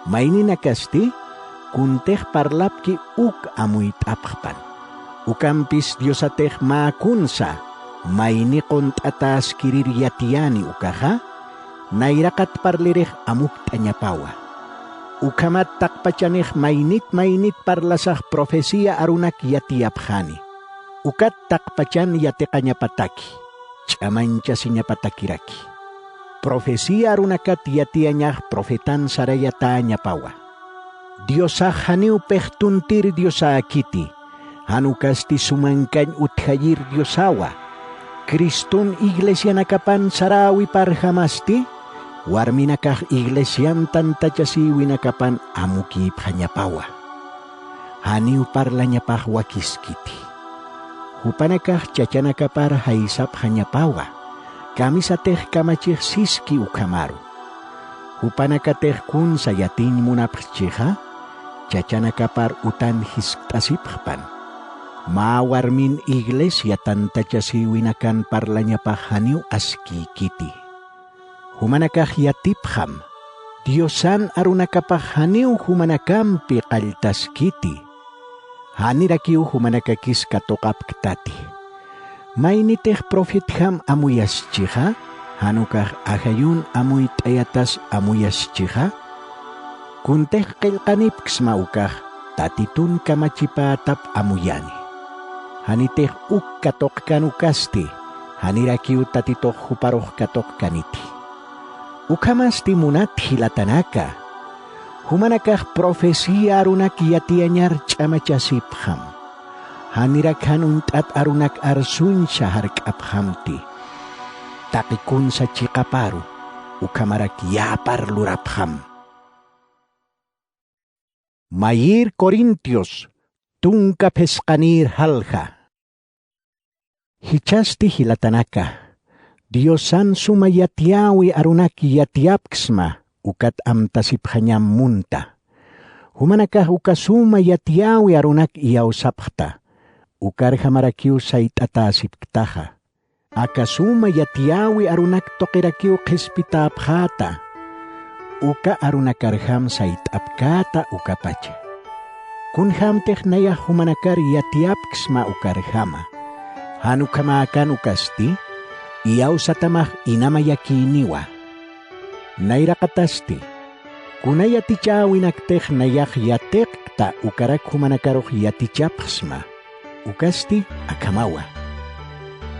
Mayninakasti, kuntix parlapki uk amuyt'apxpan. Ukampis Diosatix mä kunsa, mayni qunt'atäskirir yatiyäni ukaxa, nayraqat parlirix amukt'añapawa. Ukhamat taqpachanix maynit maynit parlasax profecía arunak yatiyapxani. Ukat taqpachan yatiqañapataki, ch'amañchasiñapatakiraki. Profecía arunakat yatiyañax profetan sarayatäñapawa. Diosax janiw pixtuntir Diosäkiti, jan ukasti sumankañ utjayir Diosawa. Criston iglesianakapan saräwiparjamasti, warminakax iglesian tantachasïwinakapan amukïpxañapawa. Janiw parlañapax wakiskiti. Jupanakax chachanakapar jaysapxañapawa, kamisatix kamachix siski ukhamaru. Jupanakatix kunsa yatiñ munapxchixa, chachanakapar utan jiskt'asipxpan. Mä warmin iglesia tantachasïwinakan parlañapax janiw askïkiti. Jumanakax yatipxam, Diosan arunakapax janiw jumanakampi qalltaskiti. Janirakiw jumanakakis katuqapktati. Maynitix profetjam amuyaschixa, jan ukax ajayun amuyt'ayatas amuyaschixa, kuntix qillqanipksma ukax Tatitun kamachipätap amuyani. Janitix uk katuqkan ukasti, janirakiw Tatitux juparux katuqkaniti. Ukhamasti munat jilatanaka, jumanakax profecía arunak yatiyañar ch'amachasipxam. Janirak jan uñt'at arunak arsuñsa jark'apxamti. Taqi kunsa chiqaparu, ukhamarak yäpar lurapxam. Mayïr Corintios, tunka phisqanïr jalja. Jichhasti jilatanaka, Diosan suma yatiyäwi arunak yatiyapksma, ukat amtasipxañam munta. Jumanakax uka suma yatiyäwi arunak iyawsapxta, ukarjamarakiw sayt'atäsipktaxa. Aka suma yatiyäwi arunak tuqirakiw qhispitäpxäta, uka arunakarjam sayt'apkäta ukapacha. Kunjämtix nayax jumanakar yatiyapksma ukarjama. Jan ukhamäkan ukasti, iyawsatamax inamayakïniwa. Nayraqatasti, kuna yatichäwinaktix nayax yatiqkta ukarak jumanakarux yatichapxsma. Ukasti akhamawa.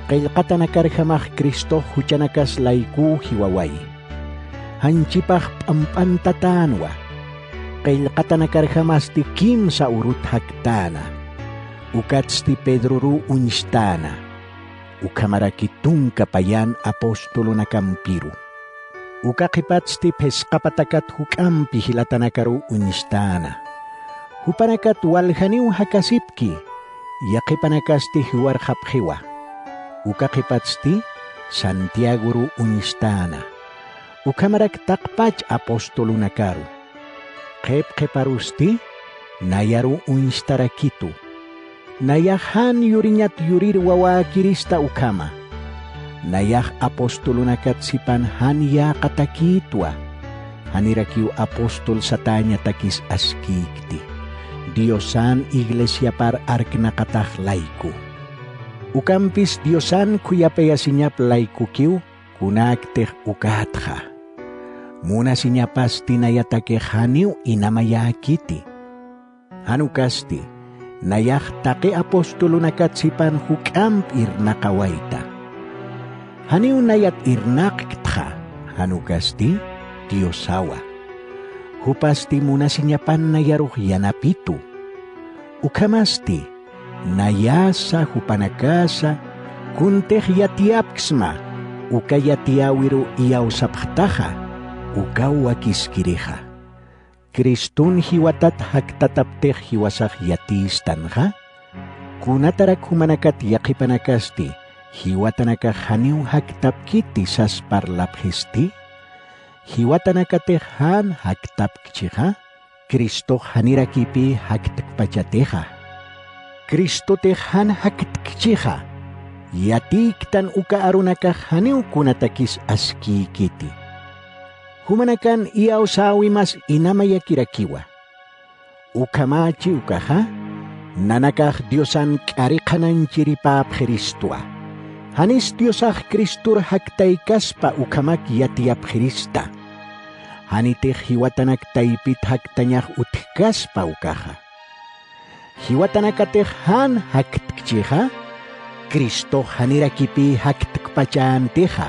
Qillqatanakarjamax Cristox juchanakas layküw jiwawayi. Janchipax p'amp'antatänwa. Qillqatanakarjamasti kimsa urut jaktäna. Ukatsti Pedroruw uñstäna. Ukhamaraki tunka payan apostolunakampiru. Uka qhipatsti phisqa patakat juk'ampi jilatanakaruw uñstäna. Jupanakat waljaniw jakasipki, yaqhipanakasti jiwarxapxiwa. Uka qhipatsti Santiagoruw uñstäna. Ukhamarak taqpach apostolunakaru. Qhip qhiparusti nayaruw uñstarakitu. Nayax jan yuriñat yurir wawäkirista ukhama. Nayax apostolunakat sipan jan yäqatakïtwa. Janirakiw apostol satäñatakis askïkti. Diosan iglesiapar arknaqatax layku. Ukampis Diosan khuyapayasiñap laykukiw kunäktix ukätxa. Munasiñapasti nayatakix janiw inamayäkiti. Jan ukasti, nayax taqi apostolunakat sipan juk'amp irnaqawayta. Janiw nayat irnaqktxa, jan ukasti, Diosawa. Jupasti munasiñapan nayarux yanapitu. Ukhamasti, nayasa jupanakasa, kuntix yatiyapksma, uka yatiyäwiruw iyawsapxtaxa, ukaw wakiskirixa. Criston jiwatat jaktataptix jiwasax yatïstanxa, kunatarak jumanakat yaqhipanakasti, jiwatanakax janiw jaktapkiti sas parlapxisti? Jiwatanakatix jan jaktapkchixa, Cristox janirakipï jaktkpachatixa. Cristotix jan jaktkchixa, yatïktan uka arunakax janiw kunatakis askïkiti. Jumanakan iyawsäwimas inamayakirakiwa. Ukhamächi ukaxa, nanakax Diosan k'ari qhanañchiripäpxiristwa. Janis Diosax Cristor jaktaykaspa ukhamak yatiyapxirista. Janitix jiwatanak taypit jaktañax utjkaspa ukaxa. Jiwatanakatix jan jaktkchixa, Cristox janirakipï jaktkpachäntixa.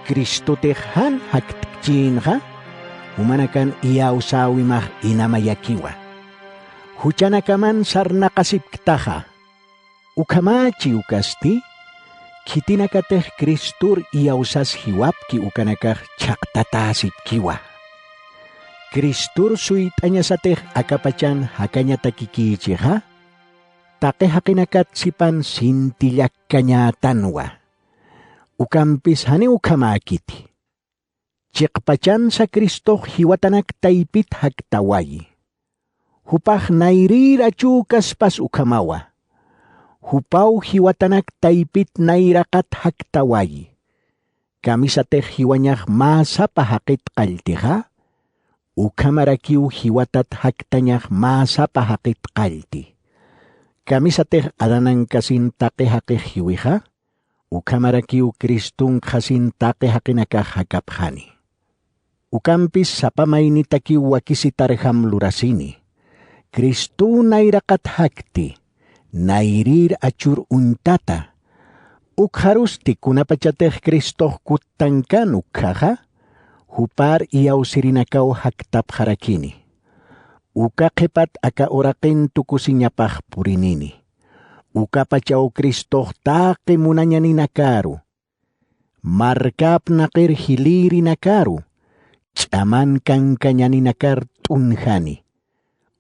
Cristotix jan jaktkchïnxa, jumanakan iyawsäwimax inamayakiwa. Juchanakaman sarnaqasipktaxa. Ukhamächi ukasti, khitinakatix Cristor iyawsas jiwapki ukanakax chhaqtatäsipkiwa. Cristor suyt'añasatix akapachan jakañatakikïchixa, taqi jaqinakat sipan sinti llakkañätanwa. Ukampis janiw ukhamäkiti. Chiqpachansa Cristox jiwatanak taypit jaktawayi. Jupax nayrïr achükaspas ukhamawa. Jupaw jiwatanak taypit nayraqat jaktawayi. Kamisatix jiwañax mä sapa jaqit qalltixa, ukhamarakiw jiwatat jaktañax mä sapa jaqit qallti. Kamisatix Adanankasin taqi jaqix jiwixa, ukhamarakiw Cristonkxasin taqi jaqinakax jakapxani. Ukampis sapa maynitakiw wakisitarjam lurasini. Cristow nayraqat jakti, nayrïr achur uñtata. Ukxarusti kunapachatix Cristox kuttankan ukkhaxa, jupar iyawsirinakaw jaktapxarakini. Uka qhipat aka uraqin tukusiñapax purinini. Ukapachaw Cristox taqi munañaninakaru, marka apnaqir jilïrinakaru, ch'aman kankañaninakar t'unjani.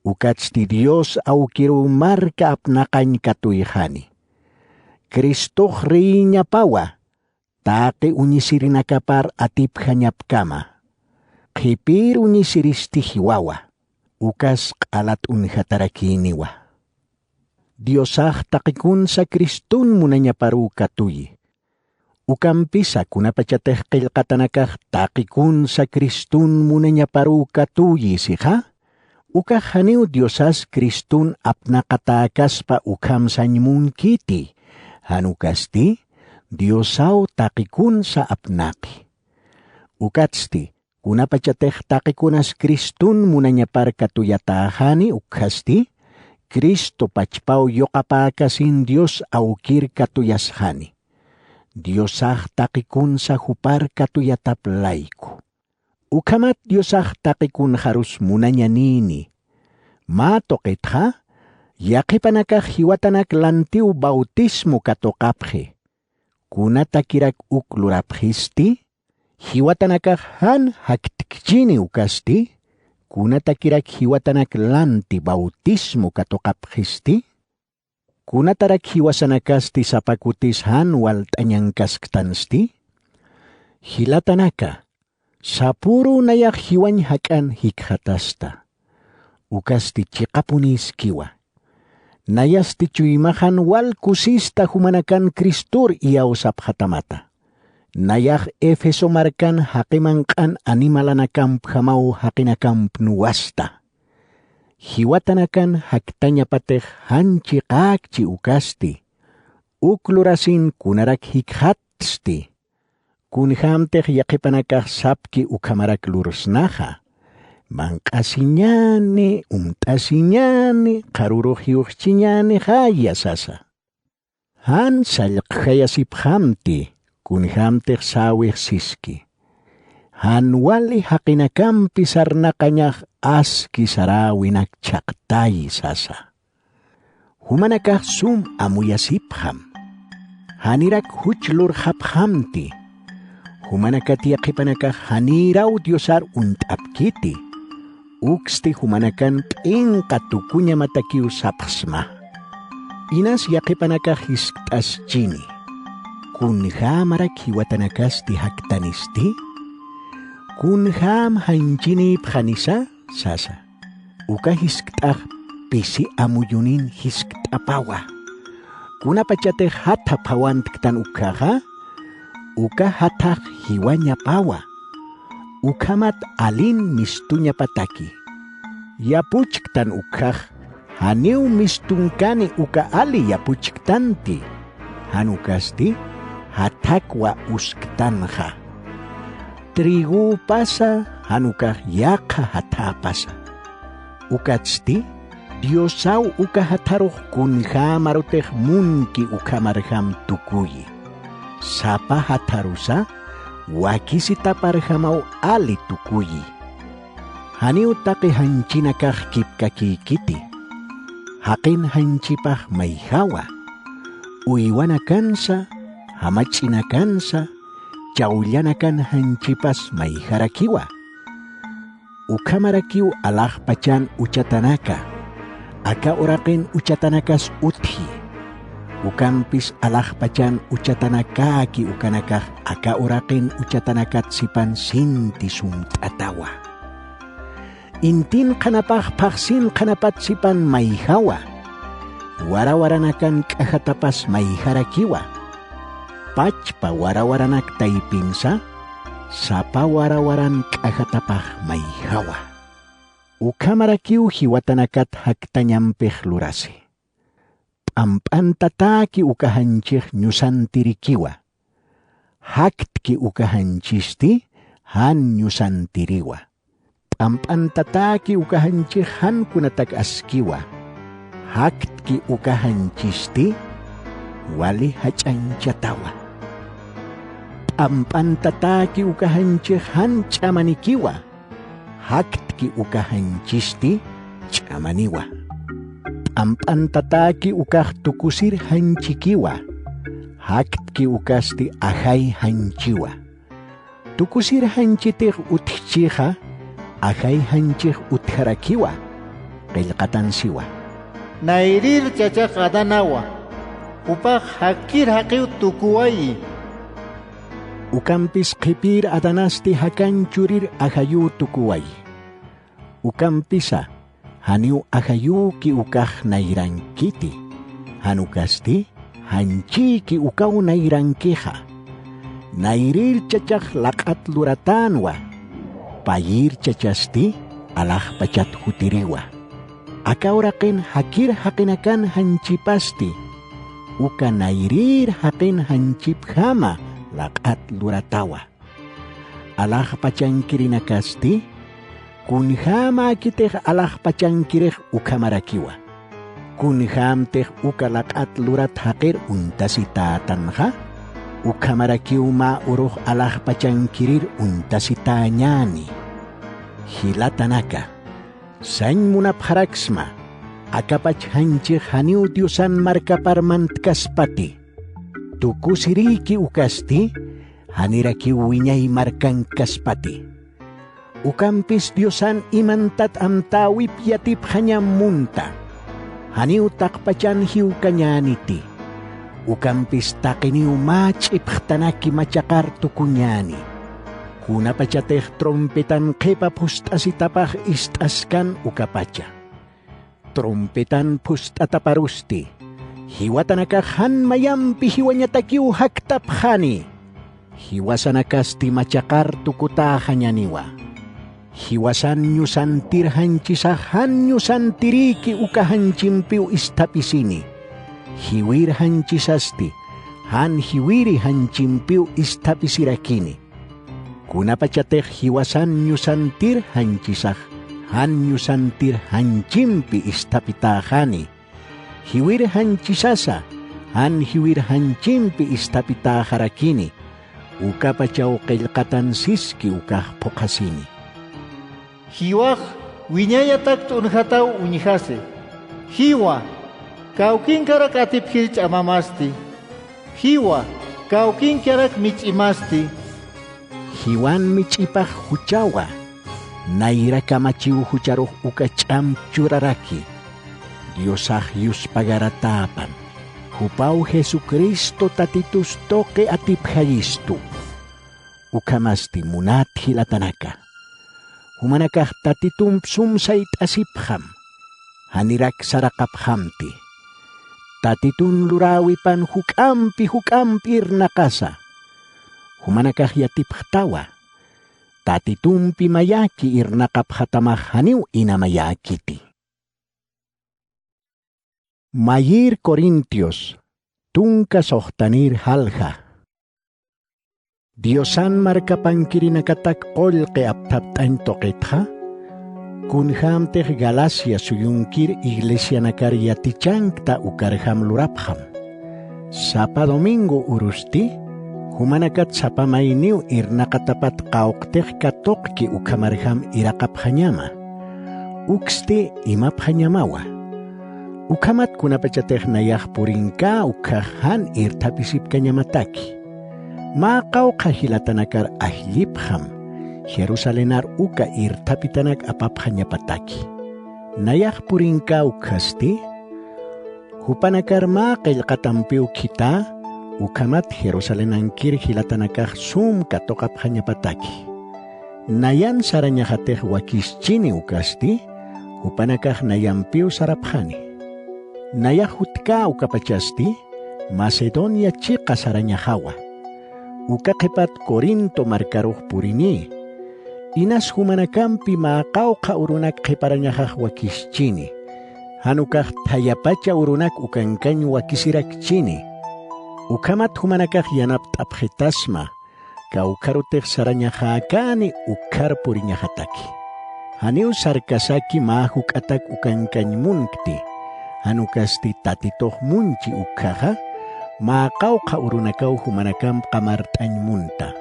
Ukatsti Dios awkiruw marka apnaqañ katuyxani. Cristox reyñapawa, taqi uñisirinakapar atipjañapkama. Qhipïr uñisiristi jiwawa, ukas q'ala t'unjatarakïniwa. Diosax taqikunsa Criston munañaparuw katuyi. Ukampisa kunapachatix qillqatanakax taqikunsa Criston munañaparuw katuyi sixa, ukax janiw Diosas Criston apnaqatäkaspa ukham sañ munkiti, jan ukasti Diosaw taqikunsa apnaqi. Ukatsti, kunapachatix taqikunas Criston munañapar katuyatäxani ukkhasti, Cristo pachpaw yuqapäkasin Dios awkir katuyasxani. Diosax taqikunsa jupar katuyatap layku. Ukhamat Diosax taqikunxarus munañanïni. Mä tuqitxa, yaqhipanakax jiwatanak lantiw bautismo katuqapxi. Kunatakirak uk lurapxisti, jiwatanakax jan jaktkchini ukasti, kunatakirak jiwatanak lanti bautismo katuqapxisti, kunatarak jiwasanakasti sapa kutis jan walt'añankasktansti? Jilatanaka, sapüruw nayax jiwañ jak'an jikxatasta. Ukasti chiqapunïskiwa. Nayasti chuymaxan wal kusista jumanakan Cristor iyawsapxatamata. Nayax Éfeso markan jaqi manq'an animalanakampjamaw jaqinakampnuwasta. Jiwatanakan jaktañapatix jan chiqäkchi ukasti, uk lurasin kunarak jikxatsti. Kunjämtix yaqhipanakax sapki ukhamarak lursnaxa. Manq'asiñäni, umt'asiñäni, qharürux jiwxchiñänixaya sasa. Jan sallqjayasipxamti, kunjämtix säwix siski. Jan wali jaqinakampi sarnaqañax aski saräwinak chhaqtayi sasa. Jumanakax sum amuyasipxam. Janirak juch lurxapxamti. Jumanakat yaqhipanakax janïraw Diosar uñt'apkiti. Uksti jumanakan p'inqa tukuñamatakiw sapxsma. Inas yaqhipanakax jiskt'aschini. Kunjämarak jiwatanakasti jaktanisti? Kunjäm janchinïpxanisa sasa. Uka jiskt'ax pisi amuyunin jiskt'apawa. Kunapachatix jatha phawantktan ukkhaxa, uka jathax jiwañapawa. Ukhamat alin mistuñapataki. Yapuchktan ukkhax, janiw mistunkani uka ali yapuchktanti. Jan ukasti, jathakwa usktanxa. Trigüpasa, jan ukax yaqha jathäpasa. Ukatsti, Diosaw uka jatharux kunjämarutix munki ukhamarjam tukuyi. Sapa jatharusa, wakisitaparjamaw ali tukuyi. Janiw taqi janchinakax kipkakïkiti. Jaqin janchipax mayjawa. Uywanakansa, jamach'inakansa, chawllanakan janchipas mayjarakiwa. Ukhamarakiw alaxpachan uchatanaka, aka uraqin uchatanakas utji. Ukampis alaxpachan uchatanakäki ukanakax aka uraqin uchatanakat sipan sinti sumt'atawa. Intin qhanapax phaxsin qhanapat sipan mayjawa. Wara waranakan k'ajatapas mayjarakiwa. Pachpa wara waranak taypinsa, sapa wara waran k'ajatapax mayjawa. Ukhamarakiw jiwatanakat jaktañampix lurasi. P'amp'antatäki uka janchix ñusantirikiwa. Jaktki uka janchisti jan ñusantiriwa. P'amp'antatäki uka janchix jan kunatak askiwa. Jaktki uka janchisti wali jach'añchatawa. P'amp'antatäki uka janchix jan ch'amanikiwa. Jaktki uka janchisti ch'amaniwa. P'amp'antatäki ukax tukusir janchikiwa. Jaktki ukasti ajay janchiwa. Tukusir janchitix utjchixa, ajay janchix utjarakiwa, qillqatansiwa. Nayrir chachax Adanawa, jupax jakir jaqiw tukuwayi. Ukampis qhipïr Adanasti jakan churir ajayüw tukuwayi. Ukampisa, janiw ajayüki ukax nayrankiti, jan ukasti, janchïki ukaw nayrankixa. Nayrir chachax laq'at luratänwa, payïr chachasti alaxpachat jutiriwa. Aka uraqin jakir jaqinakan janchipasti, uka nayrir jaqin janchipjama laq'at luratawa. Alaxpachankirinakasti, kunjämäkitix alaxpachankirix ukhamarakiwa. Kunjämtix uka laq'at lurat jaqir uñtasitätanxa, ukhamarakiw mä urux alaxpachankirir uñtasitäñäni. Jilatanaka, sañ munapxaraksma, akapach janchix janiw Diosan markapar mantkaspati. Tukusirïki ukasti, janirakiw wiñay markankaspati. Ukampis Diosan imantat amtäwip yatipxañam munta. Janiw taqpachan jiwkañäniti. Ukampis taqiniw mä ch'ipxtanaki machaqar tukuñäni. Kunapachatix trompetan qhipa phust'asitapax ist'askan ukapacha. Trompetan phust'ataparusti, jiwatanakax jan mayampi jiwañatakiw jaktapxani. Jiwasanakasti machaqar tukutäxañaniwa. Jiwasan ñusantir janchisax jan ñusantirïki uka janchimpiw isthapisini. Jiwir janchisasti, jan jiwiri janchimpiw isthapisirakini. Kunapachatix jiwasan ñusantir janchisax, jan ñusantir janchimpi isthapitäxani. Jiwir janchisasa, jan jiwir janchimpi isthapitäxarakini. Ukapachaw qillqatan siski ukax phuqhasini. Jiwax wiñayatak t'unjataw uñjasi. Jiwa, kawkinkarak atipjir ch'amamasti. Jiwa, kawkinkarak mich'imasti. Jiwan mich'ipax juchawa, nayra kamachiw jucharux uka ch'amp churaraki. Diosax yuspagaratäpan, jupaw Jesucristo Tatitus tuqi atipjayistu. Ukhamasti munat jilatanaka, jumanakax Tatitump sum sayt'asipxam, janirak saraqapxamti. Tatitun luräwipan juk'ampi juk'amp irnaqasa. Jumanakax yatipxtawa, Tatitumpi mayaki irnaqapxatamax janiw inamayäkiti. Mayïr Corintios, tunka suxtanïr jalja. Diosan markapankirinakatak qullqi apthapt'añ tuqitxa, kunjämtix Galacia suyunkir iglesianakar yatichankta ukarjam lurapxam. Sapa domingo urusti, Jumanakat sapa mayniw irnaqatapat qawqtix katuqki ukhamarjam iraqapxañama. Uksti imapxañamawa. Ukhamat kunapachatix nayax purinkä ukkhax jan irthapisipkañamataki. Mä qawqha jilatanakar ajllipxam, Jerusalenar uka irthapitanak apapxañapataki. Nayax purinkä ukkhasti, jupanakar mä qillqatampiw khitha, ukhamat Jerusalenankir jilatanakax sum katuqapxañapataki. Nayan sarañaxatix wakischini ukasti, jupanakax nayampiw sarapxani. Nayax jutkä ukapachasti, Macedonia chiqa sarañaxawa. Uka qhipat Corinto markarux purini. Inas jumanakampi mä qawqha urunak qhiparañaxax wakischini. Jan ukax thayapacha urunak ukankañ wakisirakchini. Ukhamat jumanakax yanapt'apxitasma, kawkharutix sarañaxäkäni ukkhar puriñaxataki. Janiw sarkasaki mä juk'atak ukankañ munkti. Jan ukasti Tatitux munchi ukkhaxa, mä qawqha urunakaw jumanakamp qamart'añ munta.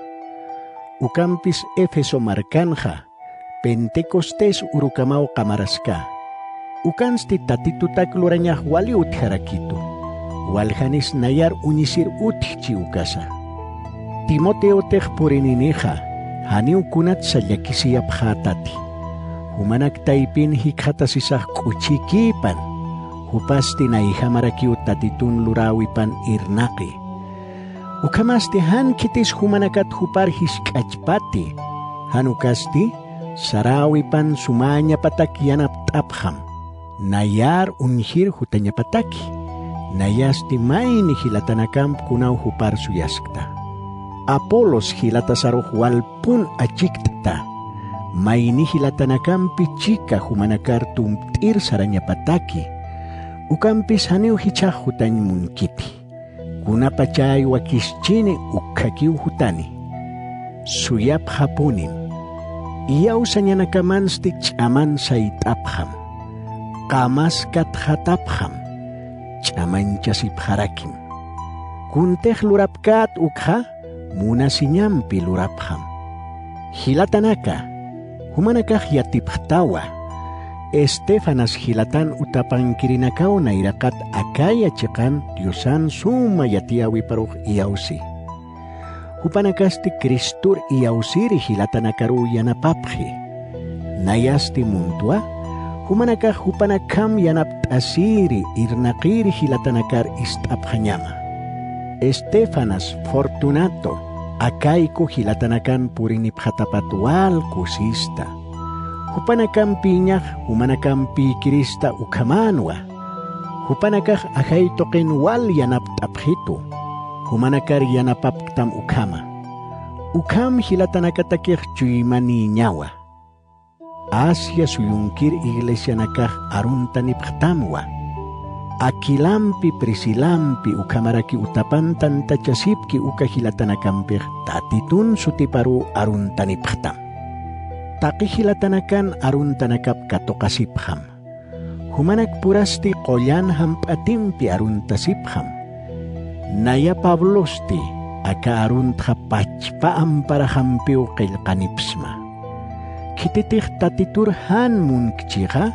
Ukampis Éfeso markanxa, Pentecostés urukamaw qamaraska. Ukansti Tatitutak lurañax wali utjarakitu. Waljanis nayar uñisir utjchi ukasa. Timoteotix purininixa, janiw kunatsa llakisiyapxätati. Jumanak taypin jikxatasisax k'uchhikïpan. Jupasti nayjamarakiw Tatitun luräwipan irnaqi. Ukhamasti jan khitis jumanakat jupar jisk'achpati. Jan ukasti, saräwipan sumäñapatak yanapt'apxam. Nayar uñjir jutañapataki. Nayasti mayni jilatanakamp kunaw jupar suyaskta. Apolos jilatasarux walpun achikt'ta. Mayni jilatanakampi chika jumanakar tumpt'ir sarañapataki. Ukampis janiw jichhax jutañ munkiti. Kunapachay wakischini ukkhakiw jutani. Suyapxapunim. Iyawsañanakamansti ch'aman sayt'apxam. Qamas katxatapxam. Ch'amañchasipxarakim. Kuntix lurapkät ukxa munasiñampi lurapxam. Jilatanaka, jumanakax yatipxtawa. Estéfanas jilatan utapankirinakaw nayraqat Acaya chiqan Diosan suma yatiyäwiparux iyawsi. Jupanakasti Cristor iyawsiri jilatanakaruw yanapapxi. Nayasti muntwa, jumanakax jupanakham yanapt'asiri irnaqiri jilatanakar ist'apxañama. Estéfanas, Fortunato, Acaico jilatanakan purinipxatapat wal kusista. Jupanakampïñax, jumanakampiykirista ukhamänwa. Jupanakax ajay tuqin wal yanapt'apxitu. Jumanakar yanapapktam ukhama. Ukham jilatanakatakix chuymanïñawa. Asia suyunkir iglesianakax aruntanipxtamwa. Aquilampi, Priscilampi ukhamaraki utapan tantachasipki uka jilatanakampix Tatitun sutiparuw aruntanipxtam. Taqi jilatanakan aruntanakap katuqasipxam. Jumanakpurasti qullan jamp'atimpi aruntasipxam. Naya Pablosti aka aruntxa pachpa amparaxampiw qillqanipsma. Khititix Tatitur jan munkchixa,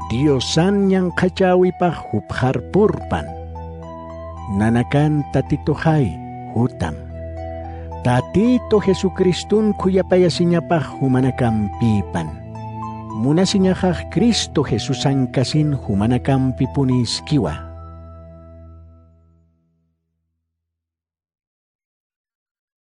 Diosan ñanqhachäwipax jupxarpurpan. Nanakan Tatituxay, jutam. Tatitu Jesucristun khuyapayasiñapax jumanakampïpan. Munasiñaxax Cristo Jesusankasin jumanakampipuniskiwa.